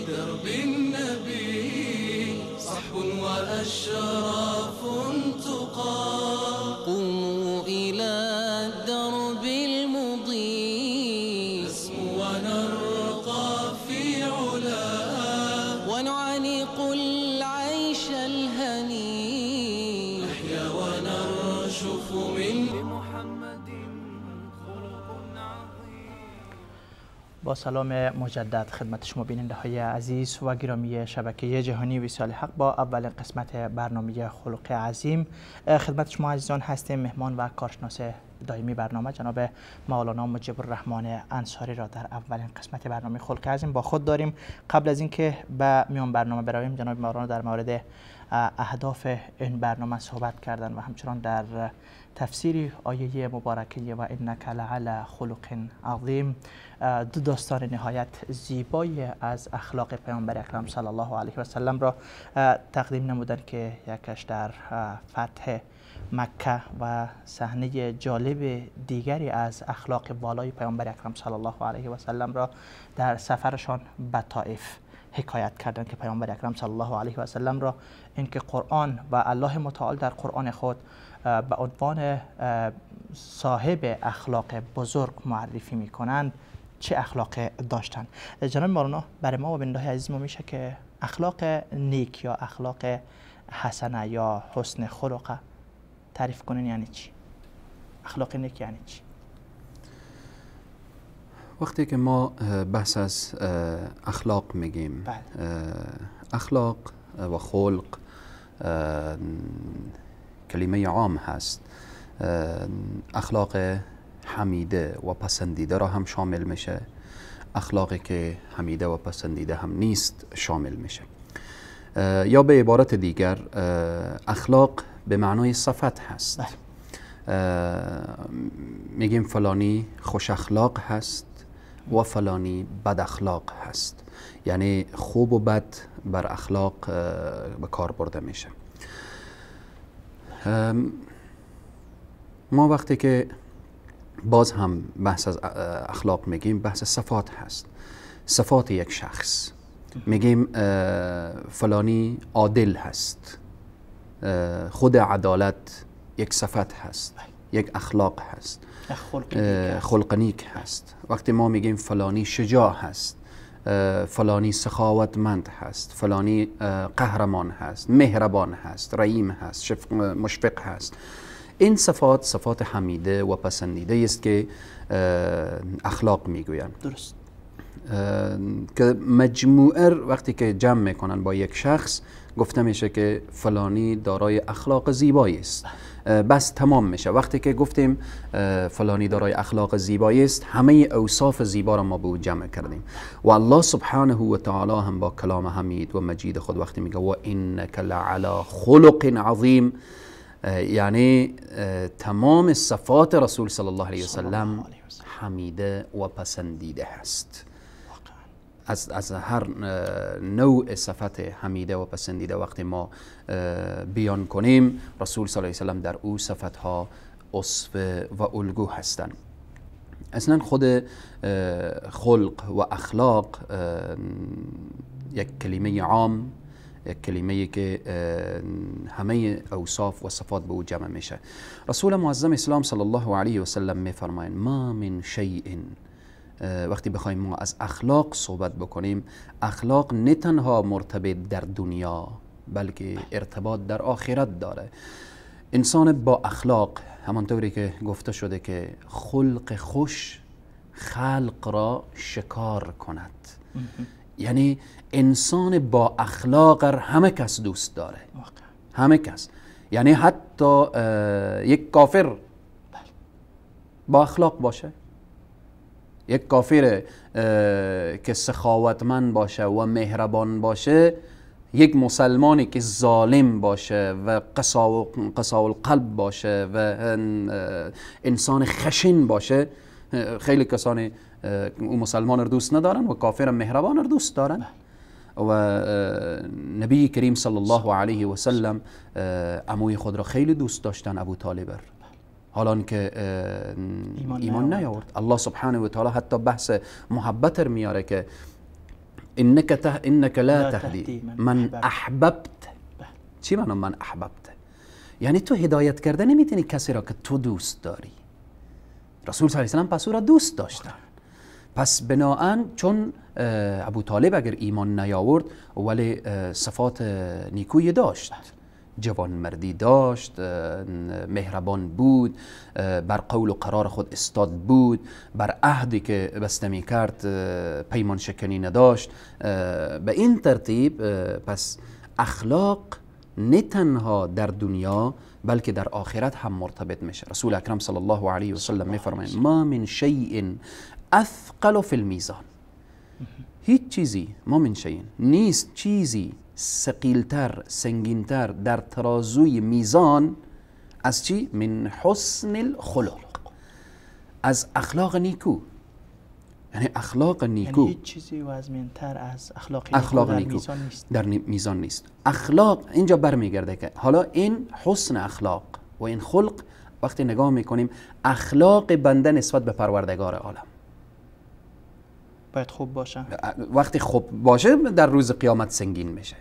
Speaker 5: درب النبي صحب وأشراف تقى.
Speaker 3: قوموا إلى الدرب المضيء
Speaker 5: نسمو ونرقى في علا
Speaker 3: ونعانق العيش الهني
Speaker 5: نحيا ونرشف من محمد خلق عظيم.
Speaker 1: با سلام مجدد خدمت شما بیننده های عزیز و گرامی شبکه جهانی وصال حق با اولین قسمت برنامه خلق عظیم خدمت شما عزیزان هستیم. مهمان و کارشناس دائمی برنامه جناب مولانا مجیب الرحمن انصاری را در اولین قسمت برنامه خلق عظیم با خود داریم. قبل از اینکه به میان برنامه برویم، جناب مولانا در مورد اهداف این برنامه صحبت کردن و همچنان در تفسیر آیه مبارکه و انک لعلی خلق عظیم دو داستان نهایت زیبای از اخلاق پیامبر اکرم صلی الله علیه و سلم را تقدیم نمودند که یکش در فتح مکه و صحنه جالب دیگری از اخلاق والای پیامبر اکرم صلی الله علیه و سلم را در سفرشان به طائف حکایت کردند که پیامبر اکرم صلی الله علیه و سلم را اینکه قرآن و الله متعال در قرآن خود به عنوان صاحب اخلاق بزرگ معرفی میکنند چه اخلاق داشتند. جناب مولانا، برای ما و بیننده عزیز ما میشه که اخلاق نیک یا اخلاق حسنه یا حسن خلق تعریف کنین یعنی چی؟ اخلاق نیک یعنی چی؟
Speaker 2: وقتی که ما بحث از اخلاق میگیم، بله. اخلاق و خلق کلمه عام هست. اخلاق حمیده و پسندیده را هم شامل میشه، اخلاقی که حمیده و پسندیده هم نیست شامل میشه. یا به عبارت دیگر اخلاق به معنای صفت هست. میگیم فلانی خوش اخلاق هست و فلانی بد اخلاق هست، یعنی خوب و بد بر اخلاق به کار برده میشه. ما وقتی که باز هم بحث از اخلاق میگیم، بحث صفات هست، صفات یک شخص. میگیم فلانی عادل هست، خود عدالت یک صفت هست، یک اخلاق هست، خلق نیک هست. وقتی ما میگیم فلانی شجاع هست، فلانی سخاوتمند هست، فلانی قهرمان هست، مهربان هست، رحیم هست، مشفق هست، این صفات صفات حمیده و پسندیده است که اخلاق میگویند.
Speaker 1: درست.
Speaker 2: که مجموعه وقتی که جمع میکنن با یک شخص گفته میشه که فلانی دارای اخلاق زیبایی است، بس تمام میشه. وقتی که گفتیم فلانی دارای اخلاق زیبایی است، همه اوصاف زیبا را ما به او جمع کردیم. و الله سبحانه و تعالی هم با کلام حمید و مجید خود وقتی میگه و انک لعلی خلق عظیم، یعنی تمام صفات رسول صلی الله علیه وسلم حمیده و پسندیده هست. از هر نوع صفت حمیده و پسندیده وقتی ما بیان کنیم، رسول صلی الله علیه وسلم در او صفت ها اسوه و الگو هستند. اصلا خود خلق و اخلاق یک کلمه عام، یک کلمه که همه اوصاف و صفات به او جمع میشه. رسول معظم اسلام صلی الله علیه و سلم میفرمایند ما من شیء، وقتی بخوایم ما از اخلاق صحبت بکنیم، اخلاق نه تنها مرتبط در دنیا بلکه ارتباط در آخرت داره. انسان با اخلاق همانطوری که گفته شده که خلق خوش خلق را شکار کند، یعنی انسان با اخلاق همه کس دوست داره، همه کس، یعنی حتی یک کافر با اخلاق باشه، یک کافر که سخاوتمند باشه و مهربان باشه، یک مسلمانی که ظالم باشه و قساو القلب باشه و انسان خشن باشه، خیلی کسانی او مسلمان رو دوست ندارن و کافر مهربان رو دوست دارن. و نبی کریم صلی الله علیه و سلم عموی خود را خیلی دوست داشتن، ابو طالب، حالان که ایمان نیاورد. الله سبحانه و تعالی حتی بحث محبت رو میاره که انک لا تهدی من احببت. چی معنی من احببت؟ یعنی تو هدایت کرده نمیتونی کسی را که تو دوست داری. رسول صلی الله علیه و سلم پس او را دوست داشتن. پس بناهن چون ابو طالب اگر ایمان نیاورد ولی صفات نیکویی داشت، جوانمردی داشت، مهربان بود، بر قول و قرار خود استاد بود، بر عهدی که بسته می کرد پیمان شکنی نداشت. به این ترتیب پس اخلاق نه تنها در دنیا بلکه در آخرت هم مرتبط میشه. رسول اکرم صلی الله علیه و سلم میفرمایند ما من شیء اثقل فی المیزان، هیچ چیزی، ما من شیء نیست چیزی ثقیلتر سنگینتر در ترازوی میزان از چی؟ من حسن الخلق، از اخلاق نیکو. یعنی اخلاق نیکو،
Speaker 1: یعنی هیچ چیزی وزمینتر از اخلاق نیکو در میزان نیست.
Speaker 2: در میزان نیست. اخلاق اینجا برمیگرده که حالا این حسن اخلاق و این خلق وقتی نگاه میکنیم اخلاق بنده نسبت به پروردگار عالم
Speaker 1: باید خوب باشه.
Speaker 2: وقتی خوب باشه در روز قیامت سنگین میشه.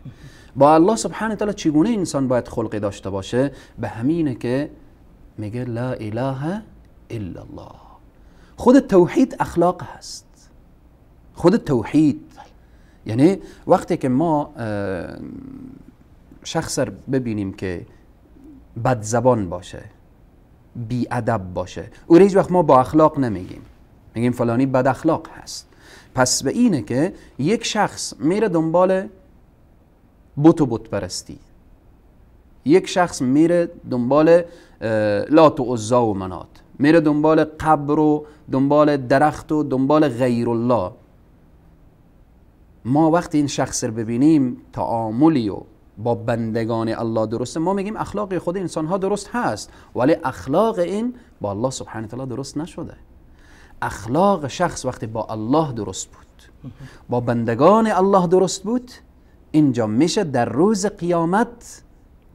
Speaker 2: با الله سبحانه تعالی چگونه انسان باید خلقی داشته باشه؟ به همینه که میگه لا اله الا الله. خود توحید اخلاق هست، خود توحید. یعنی وقتی که ما شخص رو ببینیم که بد زبان باشه، بی ادب باشه، او هیچ وقت ما با اخلاق نمیگیم، میگیم فلانی بد اخلاق هست. پس به اینه که یک شخص میره دنبال بت و بت پرستی، یک شخص میره دنبال لات و عزا و منات، میره دنبال قبر و دنبال درخت و دنبال غیر الله. ما وقتی این شخص رو ببینیم تعاملی و با بندگان الله درسته، ما میگیم اخلاق خود انسان ها درست هست، ولی اخلاق این با الله سبحانه تعالی درست نشده. اخلاق شخص وقتی با الله درست بود، با بندگان الله درست بود، اینجا میشه در روز قیامت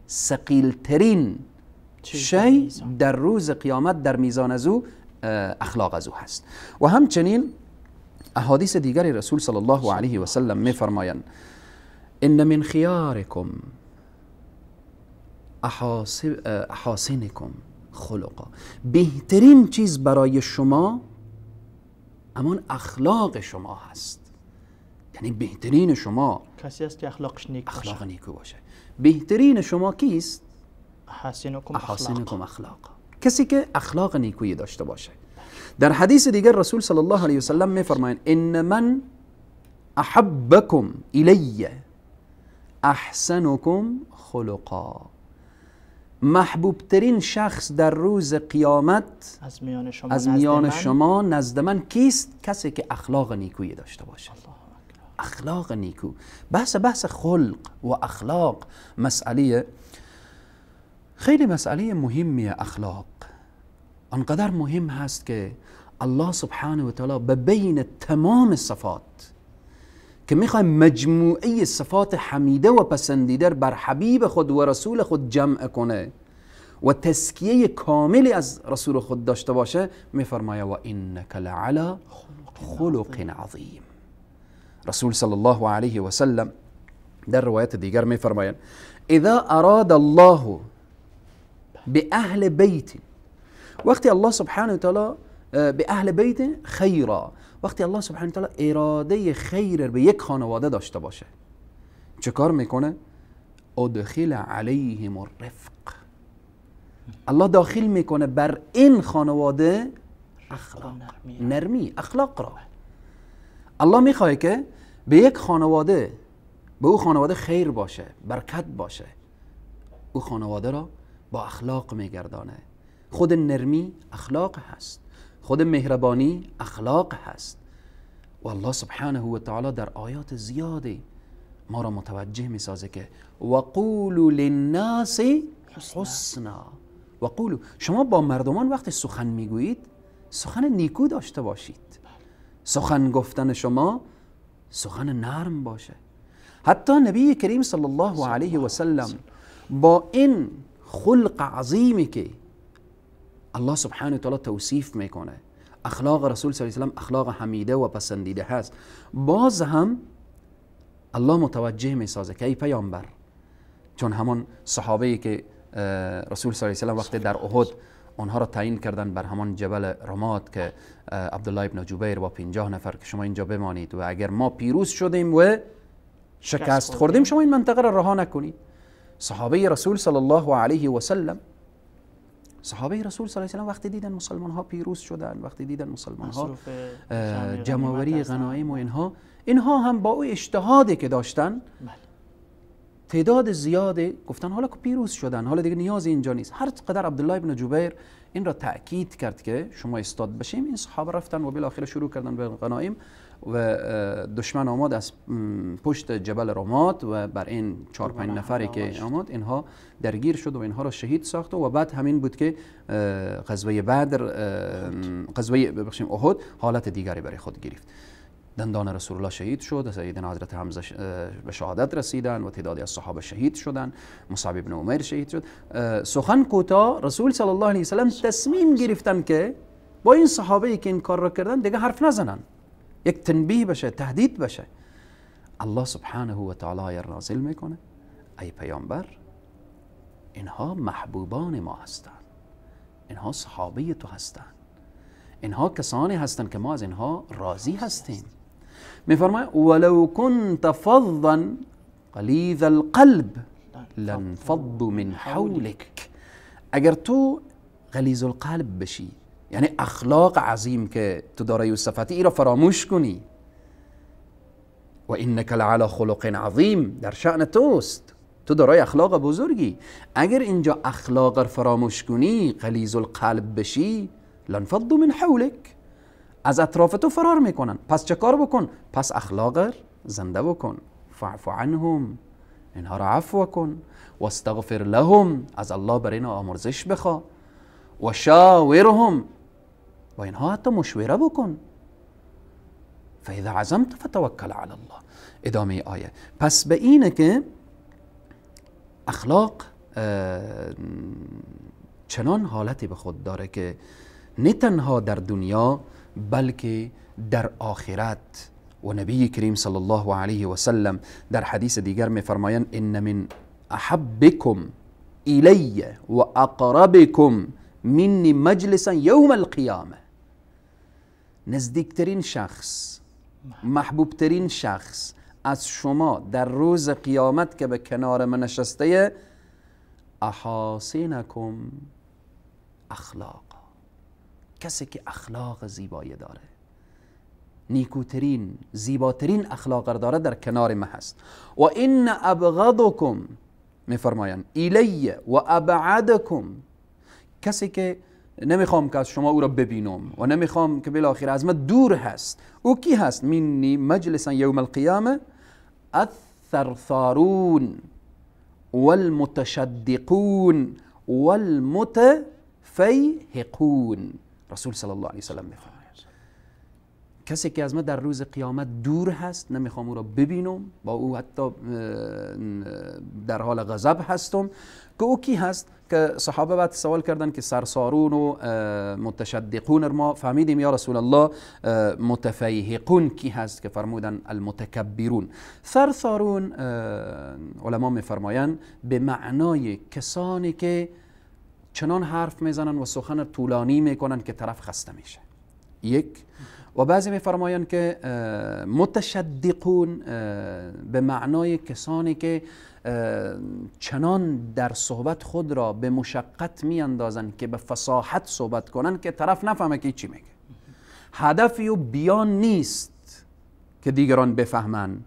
Speaker 2: ثقیلترین شی در روز قیامت در میزان از او اخلاق از او هست. و همچنین احادیث دیگری رسول صلی الله علیه و سلم میفرمایند ان من خیارکم احاسنکم خلقا، بهترین چیز برای شما همان اخلاق شما هست. یعنی بهترین شما
Speaker 1: کسی است که اخلاقش نیک باشه،
Speaker 2: اخلاق نیکو باشه. بهترین شما کیست؟
Speaker 1: احاسنکم
Speaker 2: اخلاق، کسی که اخلاق نیکویی داشته باشه. در حدیث دیگر رسول صلی الله علیه و سلم میفرمایند ان من احبکم الی احسنکم خلقا، محبوب ترین شخص در روز قیامت
Speaker 1: از میان
Speaker 2: شما نزد من کیست؟ کسی که اخلاق نیکویی داشته باشه. اخلاق نیکو، بحث خلق و اخلاق مسئله خیلی مسئله مهمیه. اخلاق آنقدر مهم هست که الله سبحانه و تعالی به بین تمام صفات که میخوای مجموعه صفات حمیده و پسندیده بر حبیب خود و رسول خود جمع کنه و تزکیه کاملی از رسول خود داشته باشه، میفرمایه و انک لعلی خلق عظیم. رسول صلی الله علیه و سلم در روایت دیگر میفرمایند اذا اراد الله به اهل بیت، وقتی الله سبحانه و تعالی به اهل بیت خیرا، وقتی الله سبحانه و تعالی اراده خیر به یک خانواده داشته باشه چه کار میکنه؟ ادخل علیهم الرفق، الله داخل میکنه بر این خانواده اخلاق، نرمی، اخلاق را. الله میخواد که به یک خانواده، به او خانواده خیر باشه، برکت باشه، او خانواده را با اخلاق میگردانه. خود نرمی اخلاق هست، خود مهربانی اخلاق هست. و الله سبحانه و تعالی در آیات زیادی ما را متوجه میسازه که وقولوا للناس حسنا، وقولوا، شما با مردمان وقتی سخن میگویید سخن نیکو داشته باشید، سخن گفتن شما سخن نرم باشه. حتی نبی کریم صلی الله علیه و سلم با این خلق عظیمی که الله سبحانه و تعالی توصیف میکنه، اخلاق رسول صلی الله علیه و سلم اخلاق حمیده و پسندیده هست، باز هم الله متوجه میسازه که ای پیامبر، چون همان صحابه که رسول صلی الله علیه و سلم وقتی در احد آنها را تعیین کردن بر همان جبل رماد که عبدالله ابن جبیر با 50 نفر که شما اینجا بمانید و اگر ما پیروز شدیم و شکست خوردیم شما این منطقه را رها نکنید. صحابه رسول صلی الله علیه و سلم، صحابه رسول صلی الله علیه و سلم وقتی دیدن مسلمان ها پیروز شدن، وقتی دیدن مسلمان ها جمع‌آوری غنایم و اینها هم با او اجتهادی که داشتن تعداد زیاده گفتن حالا که پیروز شدن، حالا دیگه نیاز اینجا نیست. هر قدر عبدالله ابن جبیر این را تأکید کرد که شما استاد بشیم، این صحابه رفتن و بالاخره شروع کردن به غنایم و دشمن آمد از پشت جبل رمات و بر این 4-5 نفری که آمد اینها درگیر شد و اینها را شهید ساخت. و بعد همین بود که غزوه بدر، غزوه ببخشیم احد حالت دیگری برای خود گرفت. دندان رسول الله شهید شد، سیدنا حضرت حمزه به شهادت رسیدن و تعدادی از صحابه شهید شدن، مصعب ابن عمیر شهید شد. سخن کوتاه، رسول صلی الله علیه و سلم تصمیم گرفتن که با این صحابه که این کار را کردن دیگه حرف نزنن، یک تنبیه بشه، تهدید بشه. الله سبحانه و تعالی نازل میکنه ای پیامبر، اینها محبوبان ما هستند، اینها صحابه تو هستند، اینها کسانی هستند که ما از اینها راضی هستیم. میفرماید ولو كنت فظا غلیظ القلب لانفضوا من حولك. اگر تو غلیظ القلب بشی، یعنی اخلاق عظیم که تو دارای و صفتی ای را فراموش کنی، و انک لعلی خلق عظیم در شأن توست، تو دارای اخلاق بزرگی، اگر اینجا اخلاق را فراموش کنی، غلیظ القلب بشی، لانفضوا من حولك، از اطراف تو فرار میکنن. پس چه کار بکن؟ پس اخلاق زنده بکن، فاعف عنهم، اینها را عفو کن، واستغفر لهم، از الله بر اینا آمرزش بخوا، و شاورهم، و اینها حتی مشوره بکن، فاذا عزمت فتوکل علی الله. ادامه آیه. پس به اینه که اخلاق چنان حالتی به خود داره که نه تنها در دنیا بلکه در آخرت. و نبی کریم صلی الله علیه و سلم در حدیث دیگر میفرمایند ان من احبکم الی و اقربکم منی مجلسا یوم القیامه. نزدیکترین شخص، محبوبترین شخص از شما در روز قیامت که به کنار من نشسته، احاسنکم اخلاقا، کسی که اخلاق زیبایی داره، نیکوترین زیباترین اخلاق داره در کنار ما هست. و ان ابغضکم، میفرمایند الی و ابعدکم، کسی که نمیخوام که از شما او را ببینم و نمیخوام که بالاخره از ما دور هست، او کی هست؟ منی مجلسا یوم القیامه الثرثارون والمتشدقون والمتفیهقون. رسول صلی الله علیه وسلم میفرماید کسی که از ما در روز قیامت دور هست، نمیخوام او را ببینم، با او حتی در حال غضب هستم، که او کی هست؟ که صحابه بعد سوال کردن که سرسارون و متشدقون ما فهمیدیم یا رسول الله، متفیهقون کی هست؟ که فرمودن المتکبرون. سرسارون علما میفرمایند به معنای کسانی که چنان حرف میزنن و سخن طولانی میکنن که طرف خسته میشه، یک. و بعضی میفرمایند که متشدقون به معنای کسانی که چنان در صحبت خود را به مشقت میاندازند که به فصاحت صحبت کنند که طرف نفهمه که چی میگه. هدفی و بیان نیست که دیگران بفهمن،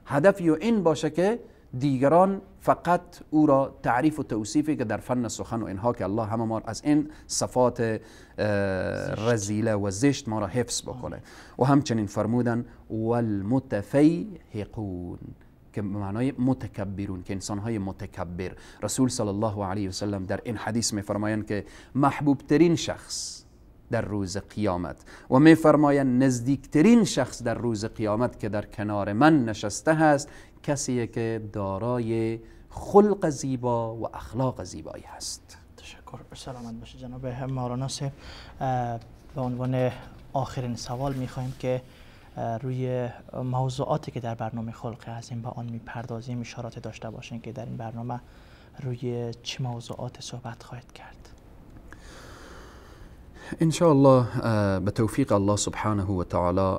Speaker 2: هدفی و این باشه که دیگران فقط او را تعریف و توصیفی که در فن سخن و اینها که الله همه ما از این صفات رذیله و زشت ما را حفظ بکنه. و همچنین فرمودن والمتفیهقون که به معنای متکبرون، که انسانهای متکبر. رسول صلی الله علیه و سلم در این حدیث میفرمایند که محبوب ترین شخص در روز قیامت و میفرمایند نزدیکترین شخص در روز قیامت که در کنار من نشسته هست، کسیه که دارای خلق زیبا و اخلاق زیبایی هست.
Speaker 1: تشکر، سلامت باشه جناب مولانا صاحب. به عنوان آخرین سوال میخواهیم که روی موضوعاتی که در برنامه خلق عظیم با آن میپردازیم اشارات داشته باشین که در این برنامه روی چه موضوعات صحبت خواهید کرد.
Speaker 2: ان شاء الله به توفیق الله سبحانه و تعالی،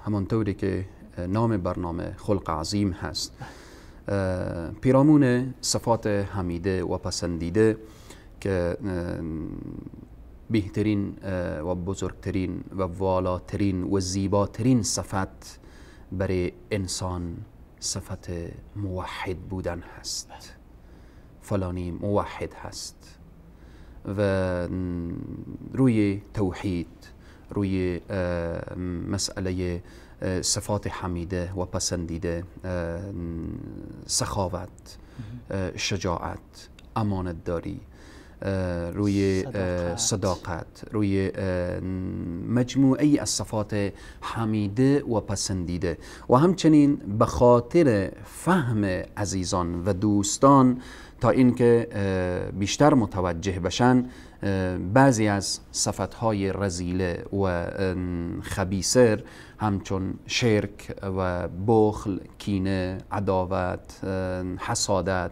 Speaker 2: همانطوری که نام برنامه خلق عظیم هست، پیرامون صفات حمیده و پسندیده که بهترین و بزرگترین و والاترین و زیباترین صفت برای انسان صفت موحد بودن هست. فلانی موحد هست و روی توحید، روی مسئله صفات حمیده و پسندیده، سخاوت، شجاعت، امانتداری، روی صداقت، روی مجموعه از صفات حمیده و پسندیده و همچنین به خاطر فهم عزیزان و دوستان تا اینکه بیشتر متوجه بشن، بعضی از صفتهای رذیله و خبیثه همچون شرک و بخل، کینه، عداوت، حسادت،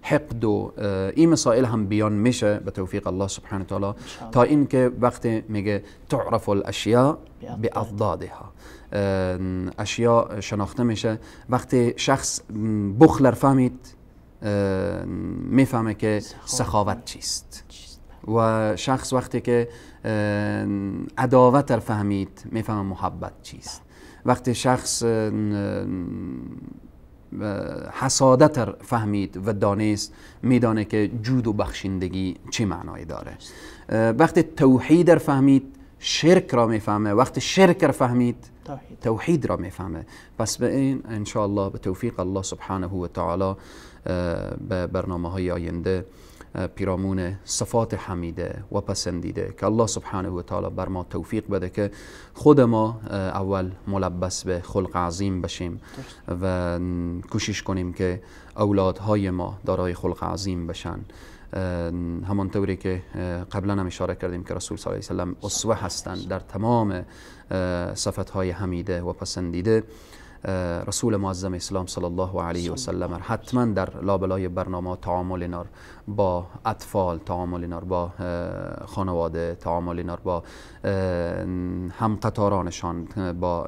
Speaker 2: حقد و این مسائل هم بیان میشه به توفیق الله سبحانه و تعالی، تا اینکه وقتی میگه تعرف الاشیاء باضدادها، اشیاء شناخته میشه. وقتی شخص بخل فهمید میفهمه که سخاوت چیست، و شخص وقتی که عداوت فهمید میفهمه محبت چیست. وقتی شخص حسادت فهمید و دانست میدانه که جود و بخشندگی چه معنایی داره. وقتی توحید فهمید شرک را میفهمه، وقتی شرک را فهمید توحید را میفهمه. پس به این انشاءالله به توفیق الله سبحانه و تعالی به برنامه های آینده پیرامون صفات حمیده و پسندیده که الله سبحانه و تعالی بر ما توفیق بده که خود ما اول ملبس به خلق عظیم بشیم و کوشش کنیم که اولادهای ما دارای خلق عظیم بشن. همانطوری که قبلا هم اشاره کردیم که رسول صلی الله علیه و سلم اسوه هستند در تمام صفتهای حمیده و پسندیده. رسول معظم اسلام صلی الله علیه و سلم حتما در لابلای برنامه تعامل نار با اطفال، تعامل نار با خانواده، تعامل نار با همقطارانشان، با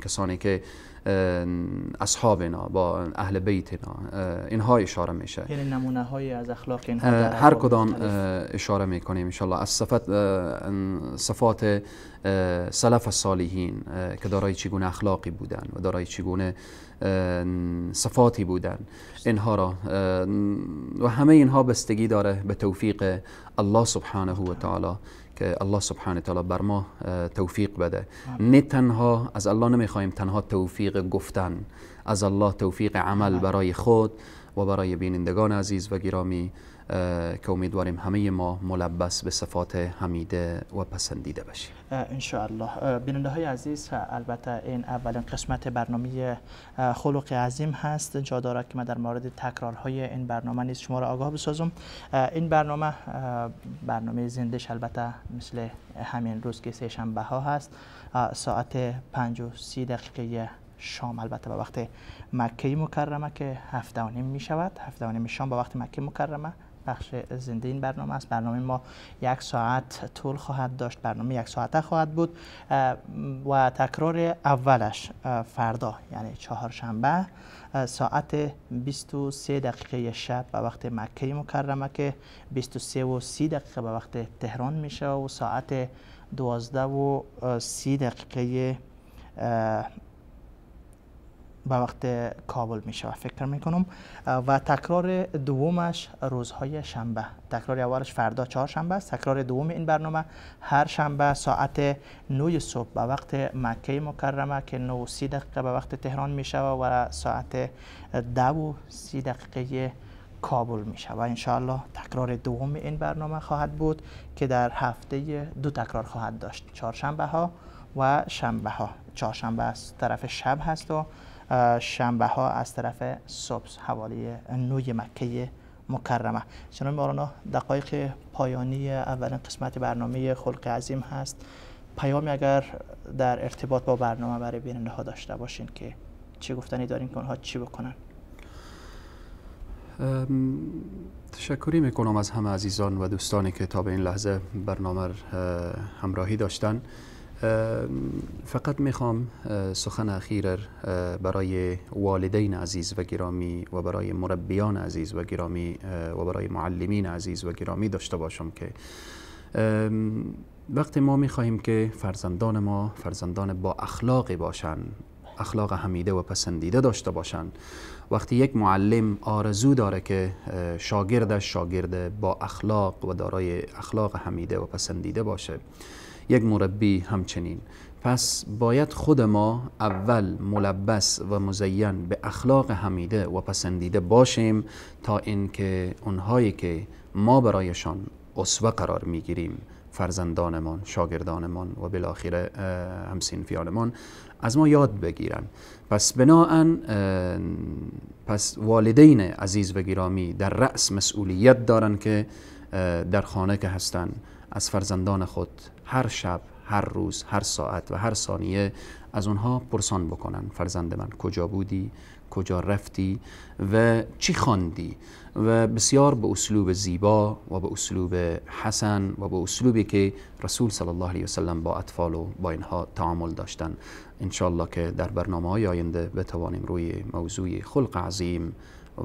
Speaker 2: کسانی که اصحابنا، با اهل بیتنا، اینها اشاره میشه.
Speaker 1: یعنی نمونه های از اخلاق اینها
Speaker 2: هر کدام اشاره میکنیم انشالله. از صفات سلف الصالحین که دارای چگونه اخلاقی بودن و دارای چگونه صفاتی بودن، اینها را و همه اینها بستگی داره به توفیق الله سبحانه و تعالی که الله سبحانه و تعالی بر ما توفیق بده. نه تنها از الله نمیخوایم تنها توفیق گفتن، از الله توفیق عمل برای خود و برای بینندگان عزیز و گرامی که امیدواریم همه ما ملبس به صفات حمیده و پسندیده باشیم
Speaker 1: انشاءالله. بیننده های عزیز، البته این اولین قسمت برنامه خلق عظیم هست. جا دارد که من در مورد تکرارهای این برنامه نیز شما را آگاه بسازم. این برنامه برنامه زندهش البته مثل همین روز که سه شنبه ها هست، ساعت 5:30 شام، البته به وقت مکه مکرمه که 7:30 می شود، 7:30 شام به وقت مکه مکرمه بخش زنده این برنامه است. برنامه ما 1 ساعت طول خواهد داشت، برنامه 1 ساعته خواهد بود و تکرار اولش فردا یعنی چهارشنبه ساعت 23 شب به وقت مکه مکرمه که 23:30 به وقت تهران میشه و ساعت 12:30 به وقت کابل میشه فکر میکنم. و تکرار دومش روزهای شنبه، تکرار اولش فردا چهارشنبه است، تکرار دوم این برنامه هر شنبه ساعت 9 صبح به وقت مکه مکرمه که 9:30 به وقت تهران میشه و ساعت 10:30 کابل میشه و انشاءالله تکرار دوم این برنامه خواهد بود که در هفته 2 تکرار خواهد داشت، چهارشنبه ها و شنبه ها. چهارشنبه از طرف شب هست و شنبه ها از طرف صبح حوالی 9 مکه مکرمه. جناب مولانا، دقایق پایانی اولین قسمت برنامه خلق عظیم هست. پیامی اگر در ارتباط با برنامه برای بیننده ها داشته باشین که چی گفتنی دارین که اونها چی بکنن؟
Speaker 2: تشکری میکنم از همه عزیزان و دوستانی که تا به این لحظه برنامه همراهی داشتن. فقط میخوام سخن اخیر برای والدین عزیز و گرامی و برای مربیان عزیز و گرامی و برای معلمین عزیز و گرامی داشته باشم که وقتی ما میخواهیم که فرزندان ما فرزندان با اخلاقی باشند، اخلاق حمیده و پسندیده داشته باشند، وقتی یک معلم آرزو داره که شاگردش شاگرد با اخلاق و دارای اخلاق حمیده و پسندیده باشه، یک مربی همچنین، پس باید خود ما اول ملبس و مزین به اخلاق حمیده و پسندیده باشیم تا اینکه اونهایی که ما برایشان اسوه قرار میگیریم، فرزندانمان، شاگردانمان و بالاخره همصنفیانمان، از ما یاد بگیرن. پس بناهن پس والدین عزیز و گرامی در رأس مسئولیت دارن که در خانه که هستن از فرزندان خود هر شب، هر روز، هر ساعت و هر ثانیه از اونها پرسان بکنن. فرزند من کجا بودی، کجا رفتی و چی خواندی، و بسیار به اسلوب زیبا و به اسلوب حسن و به اسلوبی که رسول صلی الله علیه وسلم با اطفال و با اینها تعامل داشتن. انشالله که در برنامه های آینده بتوانیم روی موضوع خلق عظیم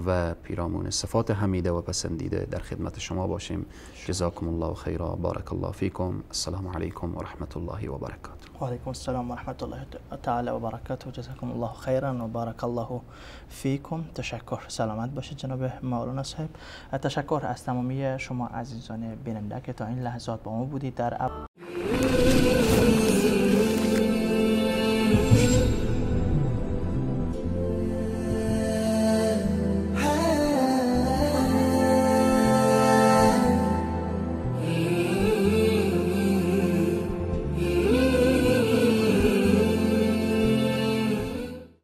Speaker 2: و پیرامون صفات حمیده و پسندیده در خدمت شما باشیم. جزاکم الله خیرا، بارک الله فیکم. السلام علیکم و رحمت الله و برکاته.
Speaker 1: و علیکم السلام و رحمت الله تعالی و برکاته. جزاکم الله خیرا و بارک الله فیکم. تشکر، سلامت باشید جناب مولانا صاحب. تشکر از تمامی شما عزیزان بیننده که تا این لحظات با ما بودید در